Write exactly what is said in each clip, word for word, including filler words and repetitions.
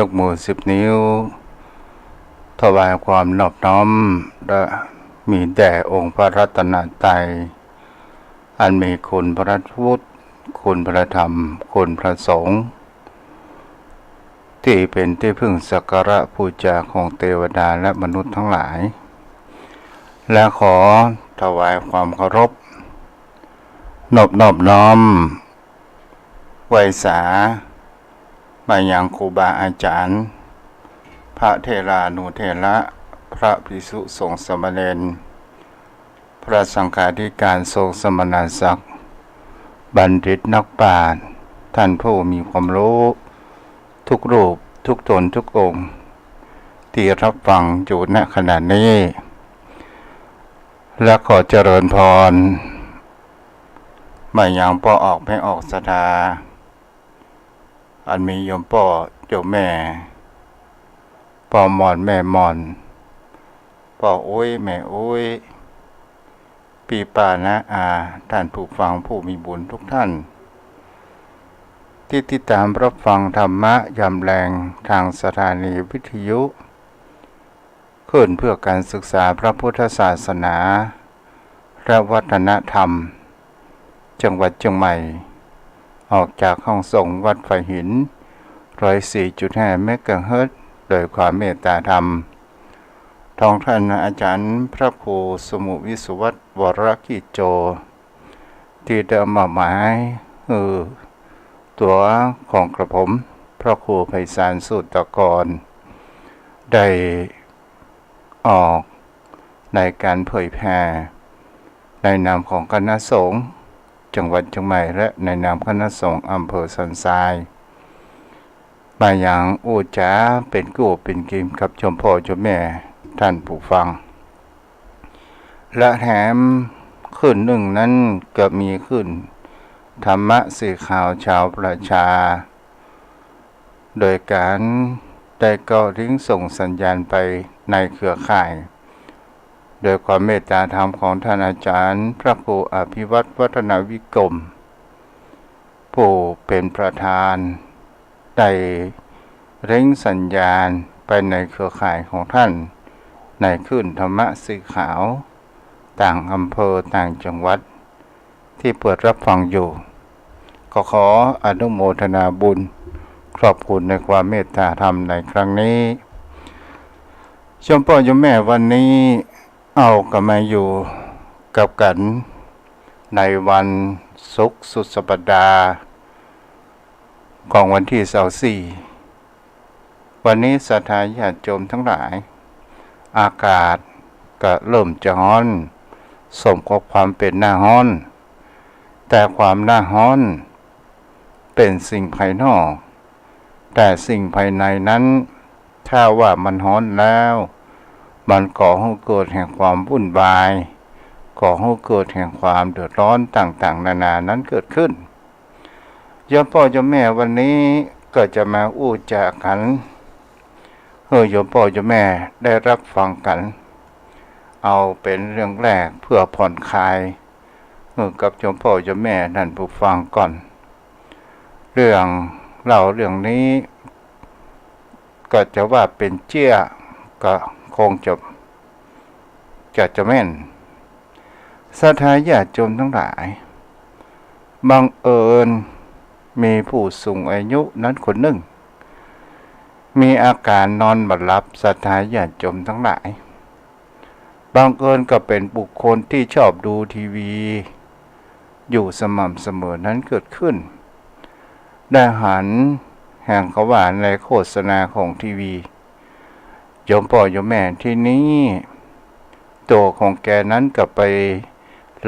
ยกมือสิบนิ้ว ถวายความนอบน้อม และมีแด่องค์พระรัตนตรัย อันมีคุณพระพุทธ คุณพระธรรม คุณพระสงฆ์ ที่เป็นที่พึ่งสักการะบูชาของเทวดาและมนุษย์ทั้งหลาย และขอถวายความเคารพ นอบ นอบน้อม ไหว้สา มายังครูบาอาจารย์ พระเถรานุเถระ พระภิกษุสงฆ์สามเณร พระสังฆาธิการทรงสมณศักดิ์ บัณฑิตนักปราชญ์ ท่านผู้มีความรู้ ทุกรูป ทุกตน ทุกองค์ ที่รับฟังอยู่ ณ ขณะนี้ และขอเจริญพร มายังป้อออกแม่ออกศรัทธา อันมีโยมป้อโยมแม่ ป้อหม่อนแม่หม่อน ป้ออุ๊ยแม่อุ๊ย ปี้ป้าน้าอา ท่านผู้ฟังผู้มีบุญทุกท่าน ที่ติดตามรับฟังธรรมะยามแลงทางสถานีวิทยุ คลื่นเพื่อการศึกษาพระพุทธศาสนา และวัฒนธรรม จังหวัดเชียงใหม่ ออกจากห้องส่งวัดฝายหิน ร้อยสี่จุดห้า เมกะเฮิรตซ์ โดยความเมตตาธรรม ของท่านอาจารย์พระครูสมุห์วิศวัตร วรกิจโจ ที่ได้มอบหมายหื้อตั๋วของกระผม พระครูไพศาล สูตรกร ได้ออกในการเผยแผ่ ในนามของคณะสงฆ์จังหวัดเชียงใหม่ และในนามคณะสงฆ์อำเภอสันทราย มายังอู้จ๋าเป๋นกู้เป๋นกิ๋มกับโยมป้อโยมแม่ท่านผู้ฟัง และแถมคลื่นนึ่งนั้นก็มีคลื่นธรรมะสีขาวชาวประชา โดยการได้เกาะลิงก์ส่งสัญญาณไปในเครือข่าย โดยความเมตตาธรรมของท่านอาจารย์พระครูอภิวัตรวัฒนวิกรม ผู้เป็นประธาน ได้ลิงก์สัญญาณไปในเครือข่ายของท่าน ในคลื่นธรรมะสีขาว ต่างอำเภอต่างจังหวัด ที่เปิดรับฟังอยู่ ก็ขออนุโมทนาบุญ ขอบคุณในความเมตตาธรรมในครั้งนี้ โยมป้อโยมแม่ วันนี้เอากลับมาอยู่กับกั๋นในวันศุกร์สุดสัปดาห์ ของวันตี้ซาวสี่ วันนี้ศรัทธาญาติโยมทั้งหลาย อากาศก็เริ่มจะฮ้อน สมกับความเป๋นหน้าฮ้อน แต่ความหน้าฮ้อนเป๋นสิ่งภายนอก แต่สิ่งภายในนั้น ถ้าว่ามันฮ้อนแล้ว มันก่อหื้อเกิดแห่งความวุ่นวาย ก่อหื้อเกิดแห่งความเดือดร้อนต่างๆ นานานั้นเกิดขึ้น โยมป้อโยมแม่ วันนี้ก็จะมาอู้จ๋ากั๋น หื้อโยมป้อโยมแม่ได้รับฟังกั๋น เอาเป๋นเรื่องแรกเพื่อผ่อนคลาย หื้อกับโยมป้อโยมแม่ท่านผู้ฟังก่อน เรื่องเล่าเรื่องนี้ ก็จะว่าเป๋นเจี้ยก็คงจะ จะ จะแม่น ศรัทธาญาติโยมทั้งหลาย บังเอิญมีผู้สูงอายุนั้นคนนึ่ง มีอาการนอนบ่หลับ ศรัทธาญาติโยมทั้งหลาย บังเอิญก็เป๋นบุคคลที่ชอบดูทีวี อยู่สม่ำเสมอนั้นเกิดขึ้น ได้หันแห่งเขาว่าในโฆษณาของทีวี โยมป้อโยมแม่ที่นี่ ตั๋วของแกนั้นก็ไป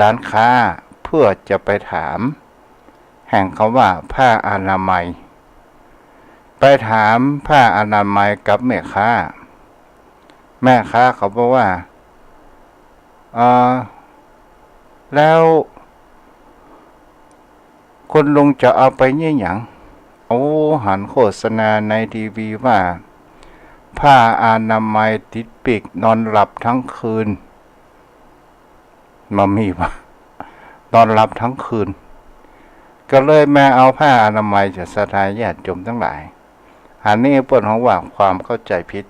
ร้านค้าเพื่อจะไปถาม แห่งเขาว่าผ้าอนามัย ไปถามผ้าอนามัยกับแม่ค้า แม่ค้าเขาบอกว่า เอ่อ แล้ว คุณลุงจะเอาไปเยียะหยัง โอ้ หันโฆษณาในทีวีว่า ผ้าอนามัยติดปีกนอนหลับทั้งคืน บ่มีวะ นอนหลับทั้งคืน ก็เลยมาเอาผ้าอนามัยจากศรัทธาญาติโยมทั้งหลาย อันนี้เปิ้นฮ้องว่าความเข้าใจ๋ผิด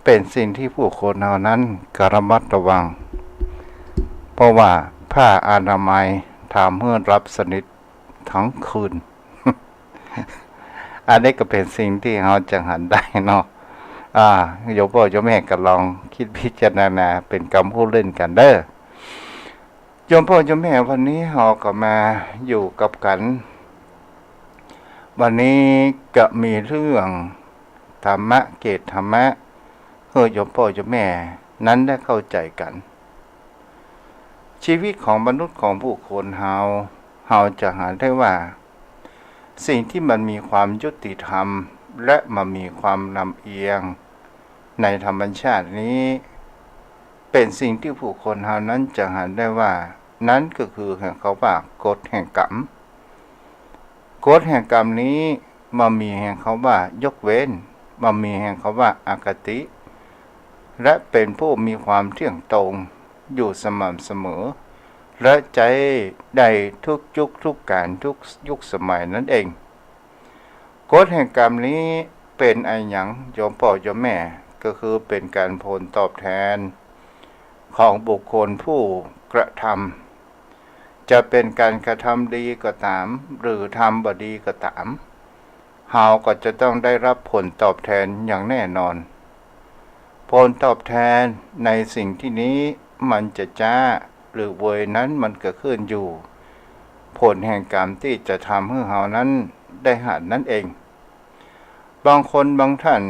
เป๋นสิ่งตี้ผู้คนเฮานั้นก็ระมัดระวัง เพราะว่าผ้าอนามัยทำหื้อหลับสนิทตึงคืน อันนี้ก็เป๋นสิ่งตี้เฮาจะหันได้เนาะ อ่า โยมป้อโยมแม่ก็ลองกึ๊ดพิจารณาเป๋นกำฮู้เล่นกั๋นเน่อ โยมป้อโยมแม่ วันนี้เฮาก็มาอยู่กับกั๋น วันนี้ก็มีเรื่องธรรมะ เกตธรรมะ หื้อโยมป้อโยมแม่นั้นได้เข้าใจ๋กั๋น ชีวิตของมนุษย์ของผู้คนเฮา เฮาจะหันได้ว่า สิ่งตี้มันมีความยุติธรรม และมันมีความลำเอียงในธรรมชาตินี้ เป๋นสิ่งตี้ผู้คนเฮานั้นจะหันได้ว่า นั้นก็คือแห่งกำว่ากฎแห่งกรรม กฎแห่งกรรมนี้บ่มีแห่งกำว่ายกเว้น บ่มีแห่งกำว่าอคติ และเป๋นผู้มีความเที่ยงตรงอยู่สม่ำเสมอ และใจ๊ได้ทุกยุคทุกก๋าลทุกยุคสมัยนั้นเอง กฎแห่งกรรมนี้เป๋นอะหยัง โยมป้อโยมแม่ ก็คือเป๋นก๋านผลตอบแทนของบุคคลผู้กระทำ จะเป๋นก๋านกระทำดีก็ต๋าม หรือทำบ่ดีก็ต๋าม เฮาก็จะต้องได้รับผลตอบแทนอย่างแน่นอน ผลตอบแทนในสิ่งตี้นี้มันจะจ๊าหรือเวยนั้นมันก็ขึ้นอยู่ ผลแห่งกรรมตี้จะทำหื้อเฮานั้นได้หันนั้นเอง บางคนบางท่าน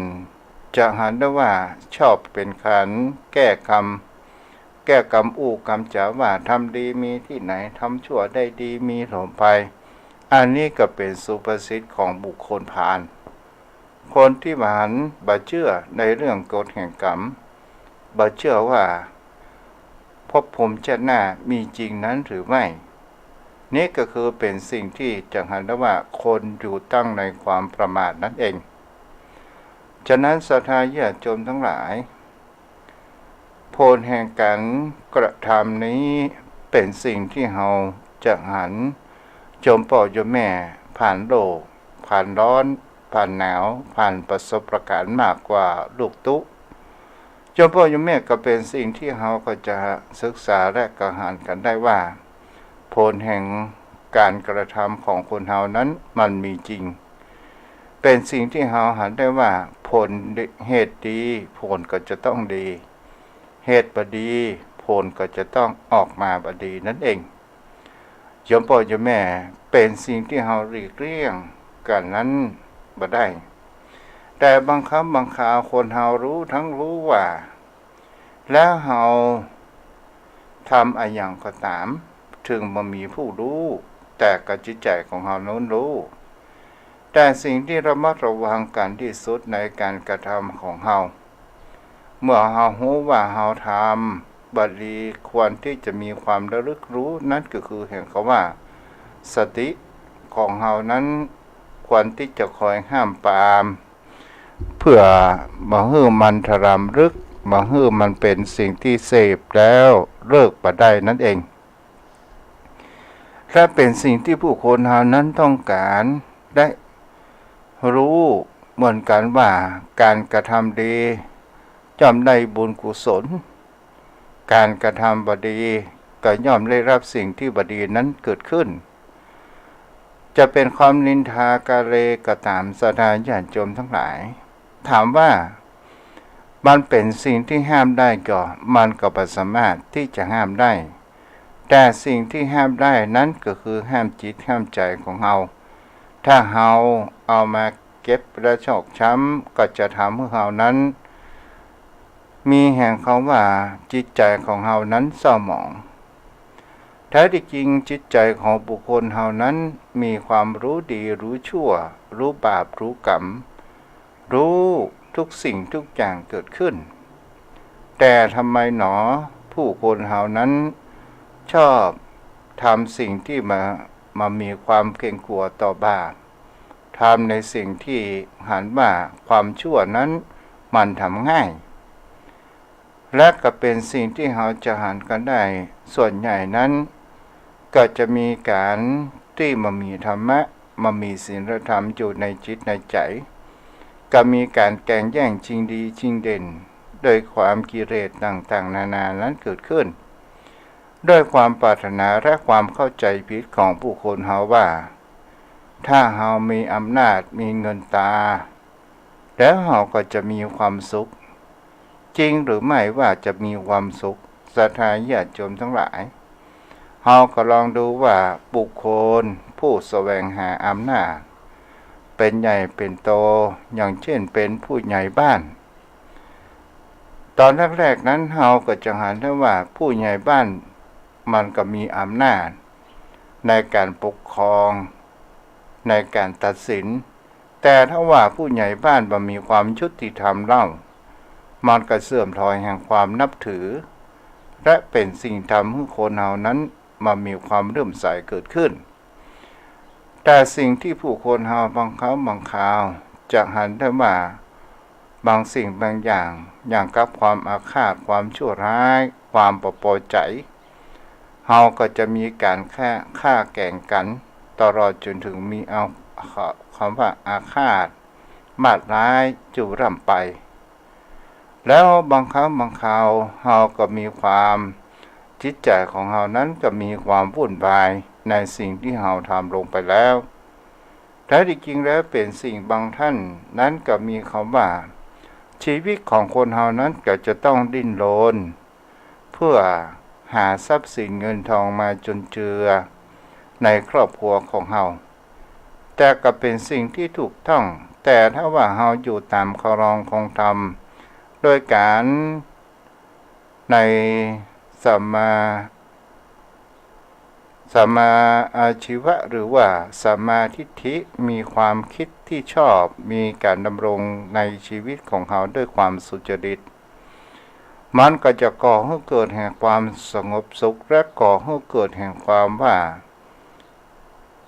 จะหันได้ว่าชอบเป๋นก๋านแก้กำ แก้กำอู้กำจ๋าว่า ทำดีมีตี้ไหน ทำชั่วได้ดีมีถมภัย อันนี้ก็เป๋นสุภาษิตของบุคคลพาล คนตี้บ่หัน บ่เจื้อในเรื่องกฎแห่งกรรม บ่เจื้อว่าภพภูมิชาติหน้ามีจริงนั้นหรือไม่ นี่ก็คือเป๋นสิ่งตี้จะหันได้ว่าคนอยู่ตั้งในความประมาทนั้นเอง ฉะนั้นศรัทธาญาติโยมตังหลาย ผลแห่งก๋านกระทำนี้เป๋นสิ่งตี้เฮาจะหัน โยมป้อโยมแม่ ผ่านโลก ผ่านร้อน ผ่านหนาว ผ่านประสบก๋ารณ์มากกว่าลูกตุ๊ โยมป้อโยมแม่ ก็เป๋นสิ่งตี้เฮาก็จะศึกษาและก็หันกั๋นได้ว่า ผลแห่งก๋านกระทำของคนเฮานั้นมันมีจริง เป๋นสิ่งตี้เฮาหันได้ว่าผลดี เหตุดี ผลก็จะต้องดี เหตุบ่ดี ผลก็จะต้องออกมาบ่ดีนั้นเอง โยมป้อโยมแม่ เป๋นสิ่งตี้เฮาหลีกเลี่ยงกั๋นนั้นบ่ได้ แต่บางครั้งบางคราวคนเฮาฮู้ตึงฮู้ว่า แล้วเฮาทำอะหยังก็ต๋าม เถิงบ่มีผู้ฮู้ แต่ก็จิตใจ๋ของเฮานั้นฮู้ แต่สิ่งตี้ระมัดระวังกั๋นตี้สุดในก๋านกระทำของเฮา เมื่อเฮาฮู้ว่าเฮาทำบ่ดี ควรตี้จะมีความระลึกฮู้ นั้นก็คือแห่งกำว่าสติของเฮานั้นควรตี้จะคอยห้ามปราม เปื้อบ่หื้อมันถลำลึก บ่หื้อมันเป๋นสิ่งตี้เสพแล้วเลิกบ่ได้นั้นเอง และเป๋นสิ่งตี้ผู้คนเฮานั้นต้องก๋านได้ฮู้เหมือนกั๋นว่าก๋านกระทำดีย่อมได้บุญกุศล ก๋านกระทำบ่ดีก็ย่อมได้รับสิ่งตี้บ่ดีนั้นเกิดขึ้น จะเป๋นความนินทากาเลก็ต๋าม ศรัทธาญาติโยมตังหลาย ถามว่ามันเป๋นสิ่งตี้ห้ามได้ก่อ มันก็บ่สามารถตี้จะห้ามได้ แต่สิ่งตี้ห้ามได้นั้นก็คือห้ามจิตห้ามใจ๋ของเฮา ถ้าเฮาเอามาเก็บและชอกช้ำ ก็จะทำหื้อเฮานั้น มีแห่งกำว่าจิตใจ๋ของเฮานั้นเศร้าหมอง แท้ตี้จริงจิตใจ๋ของบุคคลเฮานั้นมีความฮู้ดีฮู้ชั่ว ฮู้บาปฮู้ก๋รรม ฮู้ทุกสิ่งทุกอย่างเกิดขึ้น แต่ทำไมหนอผู้คนเฮานั้นชอบทำสิ่งตี้มา มามีความเกรงกั๋วต่อบาป ทำในสิ่งตี้หันว่าความชั่วนั้นมันทำง่าย และก็เป๋นสิ่งตี้เฮาจะหันกั๋นได้ ส่วนใหญ่นั้นก็จะมีก๋านตี้บ่มีธรรมะ บ่มีศีลธรรมอยู่ในจิตในใจ๋ ก็มีก๋านแก่งแย่งจิงดีจิงเด่น โดยความกิเลสต่างๆ นานานั้นเกิดขึ้น โดยความปรารถนาและความเข้าใจ๋ผิดของบุคคลเฮาว่า ถ้าเฮามีอำนาจมีเงินต๋า แล้วเฮาก็จะมีความสุข จริงหรือไม่ว่าจะมีความสุข ศรัทธาญาติโยมตังหลาย เฮาก็ลองดูว่าบุคคลผู้แสวงหาอำนาจ เป๋นใหญ่เป๋นโต อย่างเจ้นเป๋นผู้ใหญ่บ้าน ต๋อนแรกๆ นั้นเฮาก็จะหันได้ว่าผู้ใหญ่บ้านมันก็มีอำนาจในก๋านปกครอง ในก๋านตัดสิน แต่ถ้าว่าผู้ใหญ่บ้านบ่มีความยุติธรรมเล่า มันก็เสื่อมถอยแห่งความนับถือ และเป๋นสิ่งทำหื้อคนเฮานั้นบ่มีความเลื่อมใสเกิดขึ้น แต่สิ่งตี้ผู้คนเฮาบางครั้งบางคราวจะหันได้ว่า บางสิ่งบางอย่าง อย่างกับความอาฆาต ความชั่วร้าย ความบ่ปอใจ๋ เฮาก็จะมีก๋านฆ่า ฆ่าแก่งกั๋น ตลอดจ๋นเถิงมีเอา คำว่าอาฆาต มาดร้ายอยู่ร่ำไป แล้วบางครั้งบางคราว เฮาก็มีความ จิตใจ๋ของเฮานั้นก็มีความวุ่นวายในสิ่งตี้เฮาทำลงไปแล้ว แท้ตี้จริงแล้วเป๋นสิ่งบางท่านนั้นก็มีคำว่า ชีวิตของคนเฮานั้นก็จะต้องดิ้นรน เพื่อหาทรัพย์สินเงินทองมาจุนเจือในครอบครัวของเฮา แต่ก็เป๋นสิ่งตี้ถูกต้อง แต่ถ้าว่าเฮาอยู่ต๋ามคันลองของธรรม โดยก๋านในสัมมา สัมมาอาชีวะ หรือว่าสัมมาทิฏฐิ มีความคิดตี้ชอบ มีก๋านดำรงในชีวิตของเฮาด้วยความสุจริต มันก็จะก่อหื้อเกิดแห่งความสงบสุข และก่อหื้อเกิดแห่งความว่า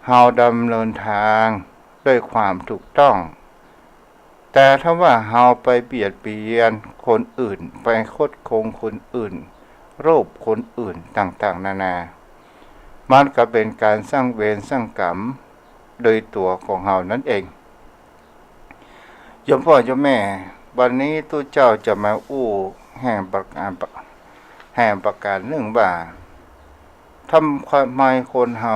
เฮาดำเนินตางด้วยความถูกต้อง แต่ถ้าว่าเฮาไปเบียดเบียนคนอื่น ไปคดโกงคนอื่น โลภคนอื่นต่างๆ นานา มันก็เป๋นก๋านสร้างเวรสร้างก๋รรมโดยตั๋วของเฮานั้นเอง โยมป้อโยมแม่ วันนี้ตุ๊เจ้าจะมาอู้แห่งประก๋าน แห่งประก๋านนึ่งว่า ทำไมคนเฮา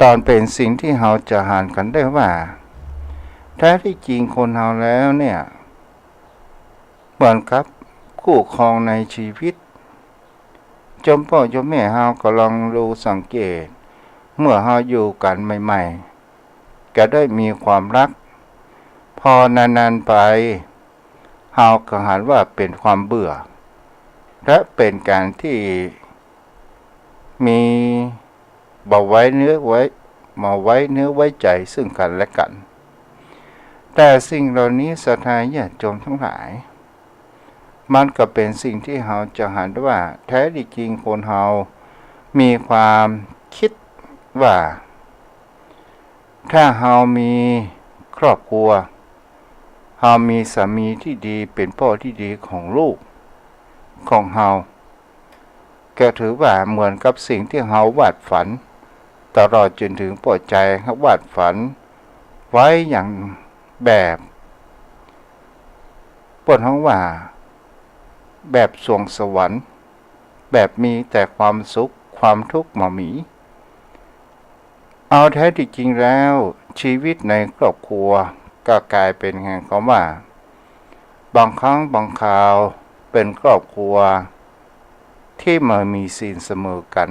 ต๋อนเป๋นสิ่งตี้เฮาจะหันกั๋นได้ว่า แท้ตี้จริงคนเฮาแล้วเนี่ย เหมือนกับคู่ครองในชีวิต โยมป้อโยมแม่เฮาก็ลองดูสังเกต เมื่อเฮาอยู่กั๋นใหม่ๆ ก็ได้มีความฮัก พอนานๆ ไป เฮาก็หันว่าเป๋นความเบื่อ และเป๋นก๋านตี้มีบ่ไว้เนื้อไว้ บ่ไว้เนื้อไว้ใจ๋ซึ่งกั๋นและกั๋น แต่สิ่งเหล่านี้ศรัทธาญาติโยมตังหลาย มันก็เป๋นสิ่งตี้เฮาจะหันว่า แท้ตี้จริงคนเฮามีความคิดว่า ถ้าเฮามีครอบครัว เฮามีสามีตี้ดี เป๋นป้อตี้ดีของลูกของเฮา ก็ถือว่าเหมือนกับสิ่งตี้เฮาวาดฝัน ตลอดจ๋นเถิงป้อใจ๋วาดฝันไว้อย่างแบบ เปิ้นฮ้องว่าแบบสวงสวรรค์ แบบมีแต่ความสุข ความทุกข์บ่มี เอาแท้ตี้จริงแล้ว ชีวิตในครอบครัวก็ก๋ายเป๋นแห่งคำว่า บางครั้งบางคราวเป๋นครอบครัวตี้บ่มีศีลเสมอกั๋น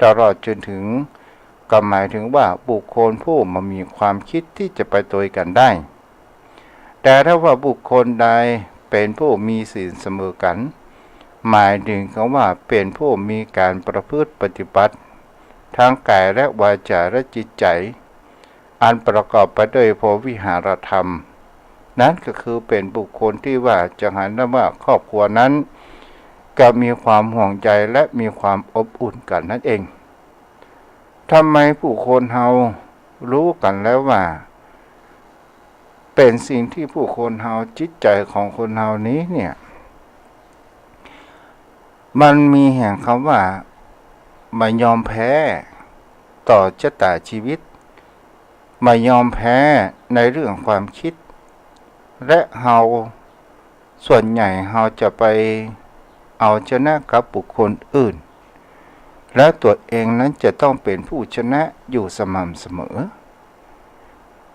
ตลอดจ๋นเถิง ก็หมายเถิงว่าบุคคลผู้บ่มีความคิดตี้จะไปตวยกั๋นได้ แต่ถ้าว่าบุคคลใดเป๋นผู้มีศีลเสมอกั๋น หมายเถิงคำว่าเป๋นผู้มีก๋านประพฤติปฏิบัติ ตางก๋ายและวาจ๋าและจิตใจ๋ อันประกอบไปด้วยพรหมวิหารธรรม นั้นก็คือเป๋นบุคคลตี้ว่าจะหันได้ว่าครอบครัวนั้น ก็มีความห่วงใยและมีความอบอุ่นกั๋นนั่นเอง ทำไมผู้คนเฮาฮู้กั๋นแล้วว่า เป๋นสิ่งตี้ผู้คนเฮา จิตใจ๋ของคนเฮานี้เนี่ย มันมีแห่งคำว่าบ่ยอมแพ้ต่อชะตาชีวิต บ่ยอมแพ้ในเรื่องความคิด และเฮาส่วนใหญ่เฮาจะไปเอาชนะกับบุคคลอื่น และตัวเองนั้นจะต้องเป๋นผู้ชนะอยู่สม่ำเสมอ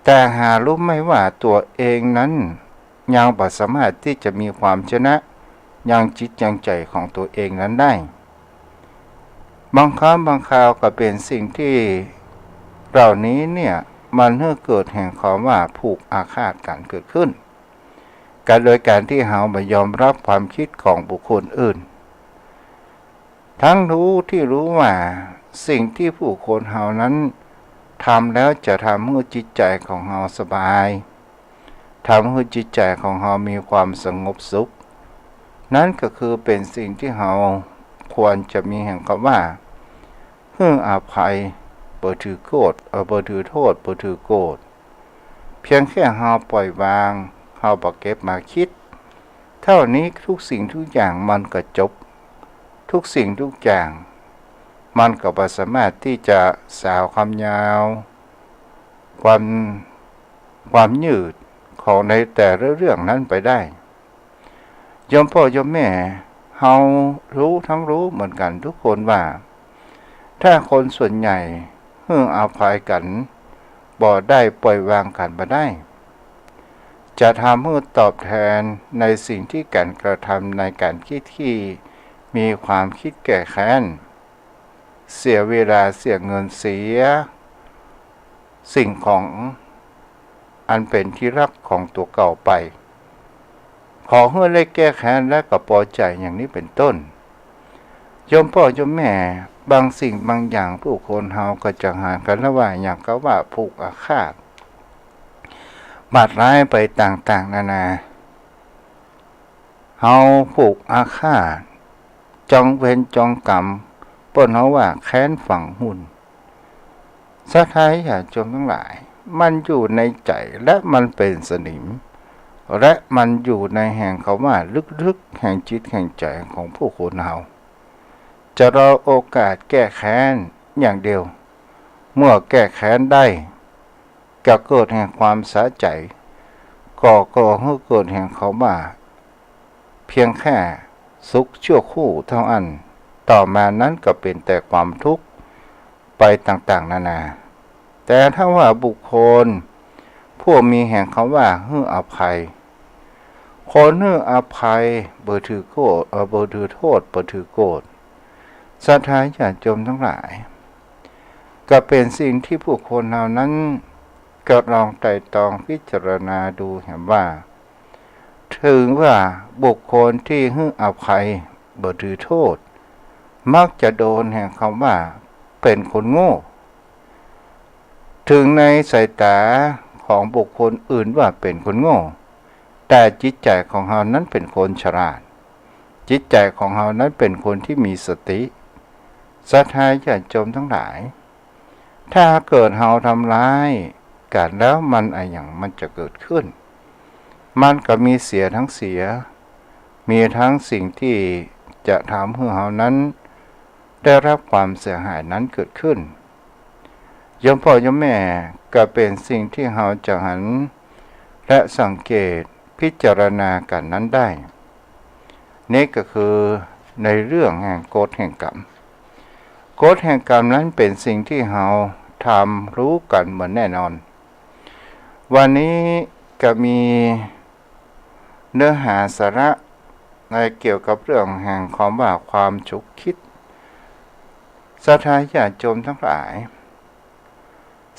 แต่หารู้ไหมว่าตัวเองนั้นยังบ่สามารถตี้จะมีความชนะยังจิตยังใจ๋ของตัวเองนั้นได้ บางครั้งบางคราวก็เป๋นสิ่งตี้เหล่านี้เนี่ย มันหื้อเกิดแห่งความว่าผูกอาฆาตกั๋นเกิดขึ้น กั๋นโดยก๋านตี้เฮาบ่ยอมรับความกึ๊ดของบุคคลอื่น ทั้งรู้ตี้รู้ว่าสิ่งตี้บุคคลเฮานั้นทำแล้วจะทำหื้อจิตใจ๋ของเฮาสบาย ทำหื้อจิตใจ๋ของเฮามีความสงบสุข นั้นก็คือเป๋นสิ่งตี้เฮาควรจะมีแห่งกำว่า หื้ออภัย บ่ถือโกรธ เอ่อ บ่ถือโต้ษ บ่ถือโกรธ เพียงแค่เฮาปล่อยวาง เฮาบ่เก็บมาคิด เต้านี้ทุกสิ่งทุกอย่างมันก็จบ ทุกสิ่งทุกอย่างมันก็บ่สามารถตี้จะสาวความยาว ความ ความยืดของในแต่ละเรื่องนั้นไปได้ โยมป้อโยมแม่ เฮารู้ทั้งรู้เหมือนกั๋นทุกคนว่า ถ้าคนส่วนใหญ่หื้ออภัยกั๋นบ่ได้ ปล่อยวางกั๋นบ่ได้ จะทำหื้อตอบแทนในสิ่งตี้ก๋านกระทำในก๋านกึ๊ดตี้มีความกึ๊ดแก้แค้น เสียเวลา เสียเงิน เสียสิ่งของอันเป๋นตี้ฮักของตั๋วเก่าไป ขอหื้อได้แก้แค้นและก็ปอใจ๋อย่างนี้เป๋นต้น โยมป้อโยมแม่ บางสิ่งบางอย่างผู้คนเฮาก็จะหากั๋นละว่าอย่างกำว่าผูกอาฆาต บาดร้ายไปต่างๆ นานา เฮาผูกอาฆาต จองเวรจองกรรม เปิ้นเฮาว่าแค้นฝังหุ่น ศรัทธาญาติโยมตังหลาย มันอยู่ในใจ๋และมันเป๋นสนิม และมันอยู่ในแห่งกำว่าลึกๆ แห่งจิตแห่งใจ๋ของผู้คนเฮา จะรอโอกาสแก้แค้นอย่างเดียว เมื่อแก้แค้นได้ ก็เกิดแห่งความสะใจ๋ ก็ก่อหื้อเกิดแห่งกำว่า เพียงแค่สุขชั่วครู่เต้าอั้น ต่อมานั้นก็เป๋นแต่ความทุกข์ไปต่างๆ นานา แต่ถ้าว่าบุคคลผู้มีแห่งกำว่าหื้ออภัย คนหื้ออภัย บ่ถือโกรธ เอ่อ บ่ถือโต้ษ บ่ถือโกรธ ศรัทธาญาติโยมตังหลาย ก็เป๋นสิ่งตี้ผู้คนเฮานั้นก็ลองไตร่ตรองพิจารณาดูแหมว่า ถึงว่าบุคคลตี้หื้ออภัย บ่ถือโต้ษ มักจะโดนแห่งกำว่าเป๋นคนโง่ ถึงในสายต๋าของบุคคลอื่นว่าเป๋นคนโง่ แต่จิตใจ๋ของเฮานั้นเป๋นคนฉลาด จิตใจ๋ของเฮานั้นเป๋นคนตี้มีสติ ศรัทธาญาติโยมตังหลาย ถ้าเกิดเฮาทำร้ายกั๋นแล้วมันอะหยังมันจะเกิดขึ้น มันก็มีเสียทั้งเสีย มีทั้งสิ่งตี้จะทำหื้อเฮานั้นได้รับความเสียหายนั้นเกิดขึ้น โยมป้อโยมแม่ ก็เป๋นสิ่งตี้เฮาจะหัน และสังเกตพิจารณากั๋นนั้นได้ นี่ก็คือในเรื่องแห่งกฎแห่งกรรม กฎแห่งกรรมนั้นเป๋นสิ่งตี้เฮาทำรู้กั๋นเหมือนแน่นอน วันนี้ก็มีเนื้อหาสาระในเกี่ยวกับเรื่องแห่งกำว่าความฉุกคิด ศรัทธาญาติโยมตังหลาย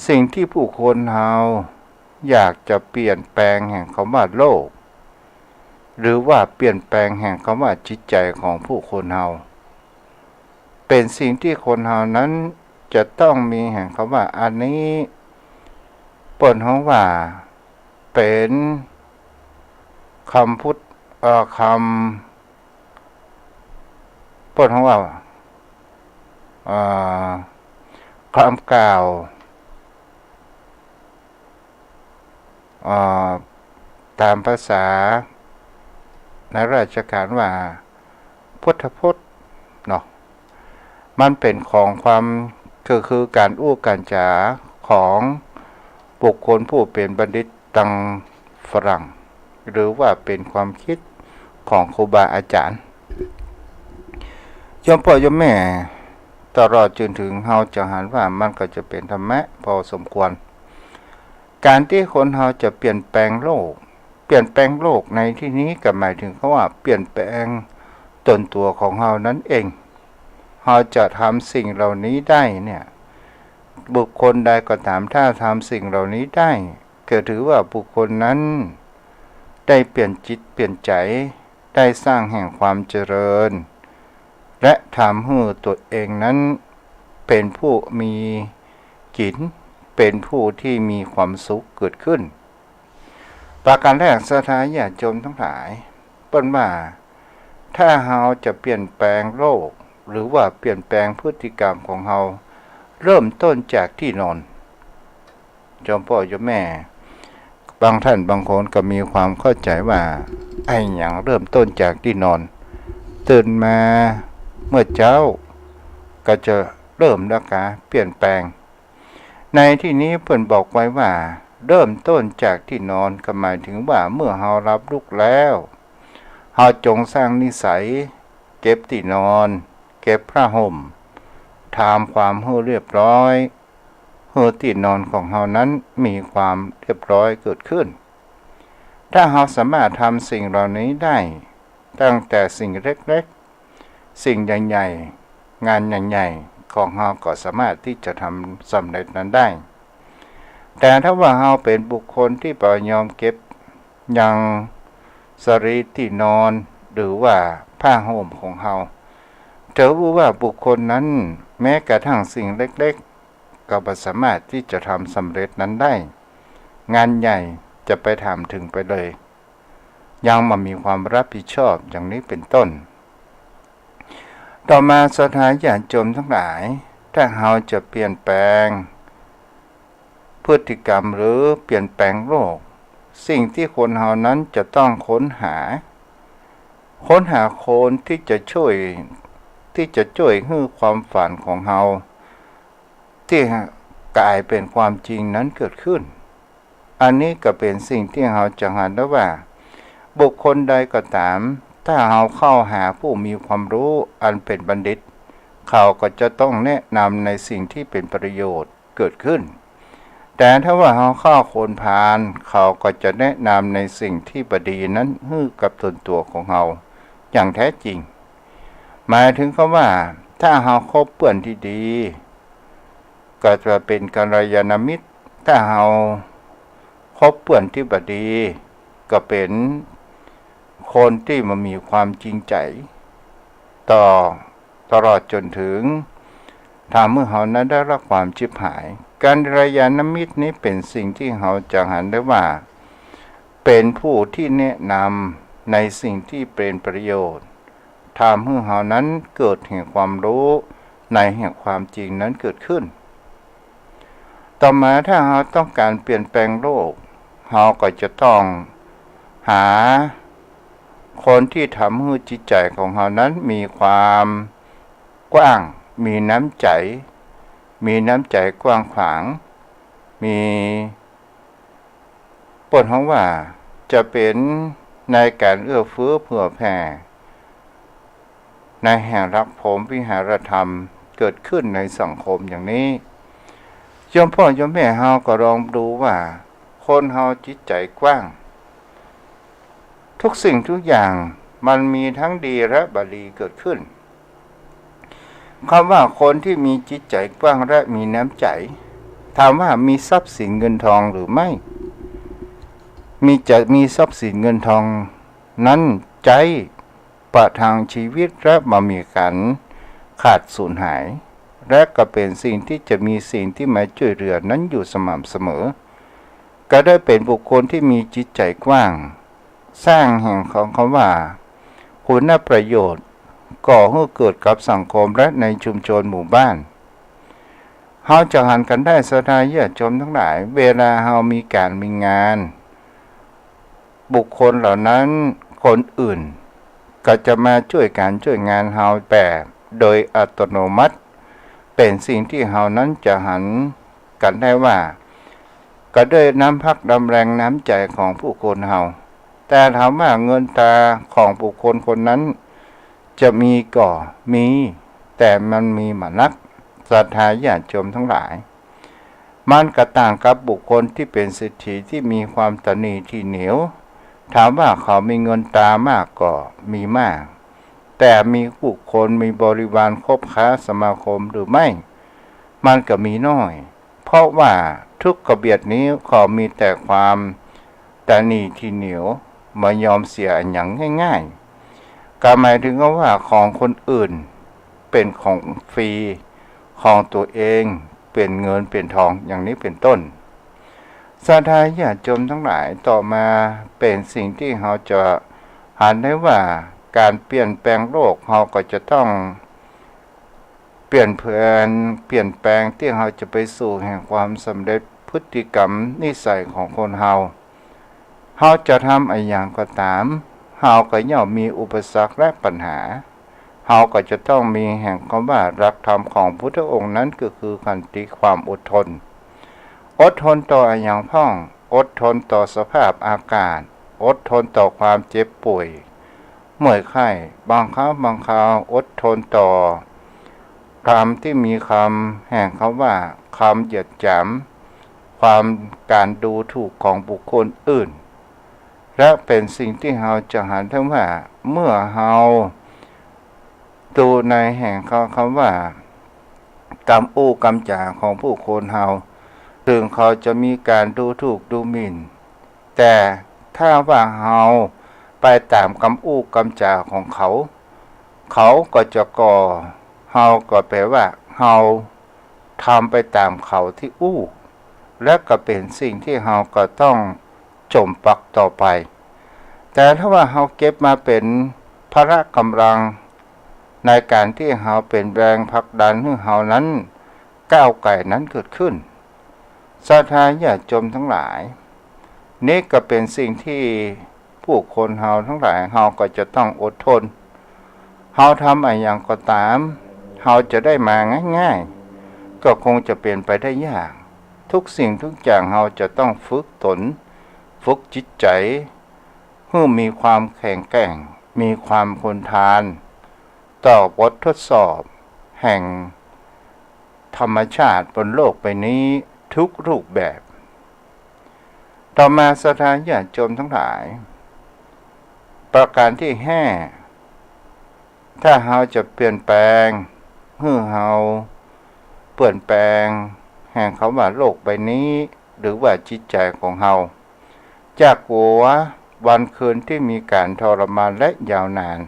สิ่งตี้ผู้คนเฮาอยากจะเปลี่ยนแปลงแห่งกำว่าโลก หรือว่าเปลี่ยนแปลงแห่งกำว่าจิตใจ๋ของผู้คนเฮา เป๋นสิ่งตี้คนเฮานั้นจะต้องมีแห่งกำว่า อันนี้เปิ้นฮ้องว่าเป๋นกำพูด เอ่อ กำ เปิ้นฮ้องว่า เอ่อ กำกล่าว เอ่อ ต๋ามภาษาในราชการว่าพุทธพจน์เนาะ มันเป๋นของความ ก็คือก๋านอู้ก๋านจ๋าของบุคคลผู้เป๋นบัณฑิตตังฝรั่ง หรือว่าเป๋นความกึ๊ดของครูบาอาจ๋ารย์ โยมป้อโยมแม่ ตลอดจ๋นเถิงเฮาจะหันว่ามันก็จะเป๋นธรรมะปอสมควร ก๋านตี้คนเฮาจะเปลี่ยนแปลงโลก เปลี่ยนแปลงโลกในตี้นี้ก็หมายเถิงกำว่าเปลี่ยนแปลงต๋นตั๋วของเฮานั้นเอง เฮาจะทำสิ่งเหล่านี้ได้เนี่ย บุคคลใดก็ต๋ามถ้าทำสิ่งเหล่านี้ได้ ก็ถือว่าบุคคลนั้นได้เปลี่ยนจิตเปลี่ยนใจ๋ ได้สร้างแห่งความเจริญ และทำหื้อตั๋วเองนั้นเป๋นผู้มีกิ๋น เป๋นผู้ตี้มีความสุขเกิดขึ้น ประก๋านแรกศรัทธาญาติโยมตังหลาย เปิ้นว่า ถ้าเฮาจะเปลี่ยนแปลงโลก หรือว่าเปลี่ยนแปลงพฤติกรรมของเฮา เริ่มต้นจากตี้นอน โยมป้อโยมแม่ บางต้านบางคนก็มีความเข้าใจ๋ว่า อะหยังเริ่มต้นจากตี้นอน ตื่นมาเมื่อเจ๊า ก็จะเริ่มแล้วกาเปลี่ยนแปลง ในตี้นี้เปิ้นบอกไว้ว่า เริ่มต้นจากตี้นอน ก็หมายเถิงว่าเมื่อเฮาหลับลุกแล้ว เฮาจงสร้างนิสัย เก็บตี้นอน เก็บผ้าห่ม ทำความหื้อเรียบร้อย หื้อตี้นอนของเฮานั้นมีความเรียบร้อยเกิดขึ้น ถ้าเฮาสามารถทำสิ่งเหล่านี้ได้ ตั้งแต่สิ่งเล็กๆ สิ่งใหญ่ๆ งานใหญ่ๆ ของเฮาก็สามารถตี้จะทำสำเร็จนั้นได้ แต่ถ้าว่าเฮาเป๋นบุคคลตี้บ่ยอมเก็บยังสารีตี้นอน หรือว่าผ้าห่มของเฮา ถือว่าบุคคลนั้นแม้กระทั่งสิ่งเล็กๆ ก็บ่สามารถตี้จะทำสำเร็จนั้นได้ งานใหญ่จะไปถามเถิงไปเลย ยังบ่มีความรับผิดชอบอย่างนี้เป๋นต้น ต่อมาศรัทธาญาติโยมตังหลาย ถ้าเฮาจะเปลี่ยนแปลงพฤติกรรมหรือเปลี่ยนแปลงโลก สิ่งตี้คนเฮานั้นจะต้องค้นหา ค้นหาคนตี้จะจ้วย ตี้จะจ้วยหื้อความฝันของเฮา ตี้ก๋ายเป๋นความจริงนั้นเกิดขึ้น อันนี้ก็เป๋นสิ่งตี้เฮาจะหันได้ว่า บุคคลใดก็ต๋าม ถ้าเฮาเข้าหาผู้มีความรู้อันเป๋นบัณฑิต เขาก็จะต้องแนะนำในสิ่งตี้เป๋นประโยชน์เกิดขึ้น แต่ถ้าว่าเฮาเข้าคนพาล เขาก็จะแนะนำในสิ่งตี้บ่ดีนั้นหื้อกับต๋นตั๋วของเฮาอย่างแท้จริง หมายเถิงกำว่า ถ้าเฮาคบเปื้อนตี้ดี ก็จะเป๋นกัลยาณมิตร ถ้าเฮาคบเปื้อนตี้บ่ดี ก็เป๋นคนตี้บ่มีความจริงใจ๋ต่อ ตลอดจ๋นเถิงทำหื้อเฮานั้นได้รับความฉิบหาย กัลยาณมิตรนี้เป๋นสิ่งตี้เฮาจะหันได้ว่า เป๋นผู้ตี้แนะนำในสิ่งตี้เป๋นประโยชน์ ทำหื้อเฮานั้นเกิดแห่งความรู้ในแห่งความจริงนั้นเกิดขึ้น ต่อมาถ้าเฮาต้องก๋านเปลี่ยนแปลงโลก เฮาก็จะต้องหาคนตี้ทำหื้อจิตใจ๋ของเฮานั้นมีความกว้าง มีน้ำใจ๋ มีน้ำใจ๋กว้างขวาง มี เปิ้นฮ้องว่าจะเป๋นในก๋านเอื้อเฟื้อเผื่อแผ่ ในแห่งหลักพรหมวิหารธรรมเกิดขึ้นในสังคมอย่างนี้ โยมป้อโยมแม่เฮาก็ลองดูว่า คนเฮาจิตใจ๋กว้าง ทุกสิ่งทุกอย่างมันมีทั้งดีและบ่ดีเกิดขึ้น กำว่าคนตี้มีจิตใจ๋กว้างและมีน้ำใจ๋ ถามว่ามีทรัพย์สินเงินทองหรือไม่ มี จะมีทรัพย์สินเงินทองนั้นใจ๊ประทังชีวิตและบ่มีก๋านขาดสูญหาย และก็เป๋นสิ่งตี้จะมีสิ่งตี้มาจ้วยเหลือนั้นอยู่สม่ำเสมอ ก็ได้เป๋นบุคคลตี้มีจิตใจ๋กว้าง สร้างแห่งของกำว่า คุณประโยชน์ ก่อหื้อเกิดกับสังคมและในชุมชนหมู่บ้าน เฮาจะหันกั๋นได้ศรัทธาญาติโยมตังหลาย เวลาเฮามีก๋านมีงาน บุคคลเหล่านั้นคนอื่นก็จะมาจ้วยก๋านจ้วยงานเฮาแบบโดยอัตโนมัติ เป๋นสิ่งตี้เฮานั้นจะหันกั๋นได้ว่า ก็ด้วยน้ำพักน้ำแรงน้ำใจ๋ของผู้คนเฮา แต่ถามว่าเงินตราของบุคคลคนนั้นจะมีก่อ มี แต่มันมีบ่นัก ศรัทธาญาติโยมทั้งหลาย มันก็ต่างกับบุคคลตี้เป๋นเศรษฐีตี้มีความตระหนี่ถี่เหนียว ถามว่าเขามีเงินตรามากก่อ มีมาก แต่มีบุคคลมีบริวารคบค้าสมาคมหรือไม่ มันก็มีน้อย เพราะว่าทุกกระเบียดนิ้วเขามีแต่ความตระหนี่ถี่เหนียว บ่ยอมเสียอะหยังง่ายๆ ก็หมายถึงว่าของคนอื่นเป๋นของฟรี ของตั๋วเองเป๋นเงินเป๋นทอง อย่างนี้เป๋นต้น ศรัทธาญาติโยมทั้งหลาย ต่อมาเป๋นสิ่งตี้เฮาจะหันได้ว่า ก๋านเปลี่ยนแปลงโลก เฮาก็จะต้องเปลี่ยนแผน เปลี่ยนแปลงตี้เฮาจะไปสู่แห่งความสำเร็จ พฤติกรรมนิสัยของคนเฮา เฮาจะทำอะหยังก็ต๋าม เฮาก็ย่อมมีอุปสรรคและปัญหา เฮาก็จะต้องมีแห่งกำว่าหลักธรรมของพุทธองค์นั้นก็คือขันติ ความอดทน อดทนต่ออะหยังพ่อง อดทนต่อสภาพอากาศ อดทนต่อความเจ็บป่วย เมื่อยไข้ บางครั้งบางคราวอดทนต่อคำตี้มีคำแห่งกำว่าคำเหยียดหยาม ความก๋านดูถูกของบุคคลอื่น และเป๋นสิ่งตี้เฮาจะหันได้ว่า เมื่อเฮาดูในแห่งกำว่ากำอู้กำจ๋าของบุคคลเฮา เถิงเขาจะมีก๋านดูถูกดูหมิ่น แต่ถ้าว่าเฮาไปต๋ามกำอู้กำจ๋าของเขา เขาก็จะก่อ เฮาก็แปลว่าเฮาทำไปต๋ามเขาตี้อู้ และก็เป๋นสิ่งตี้เฮาก็ต้องจ๋มปักต่อไป แต่ถ้าว่าเฮาเก็บมาเป๋นพละก๋ำลัง ในก๋านตี้เฮาเป๋นแรงผลักดันหื้อเฮานั้นก้าวไกลนั้นเกิดขึ้น ศรัทธาญาติโยมทั้งหลาย นี้ก็เป๋นสิ่งตี้ผู้คนเฮาทั้งหลาย เฮาก็จะต้องอดทน เฮาทำอะหยังก็ต๋าม เฮาจะได้มาง่ายๆ ก็คงจะเป๋นไปได้ยาก ทุกสิ่งทุกอย่างเฮาจะต้องฝึกตน ฝึกจิตใจ๋ หื้อมีความแข็งแกร่ง มีความทนทาน ต่อบททดสอบแห่งธรรมชาติบนโลกใบนี้ทุกรูปแบบ ต่อมาศรัทธาญาติโยมทั้งหลาย ประก๋านตี้ห้า ถ้าเฮาจะเปลี่ยนแปลง หื้อเฮาเปลี่ยนแปลงแห่งกำว่าโลกใบนี้ หรือว่าจิตใจ๋ของเฮา จะกั๋ววันคืนตี้มีก๋านทรมานและยาวนาน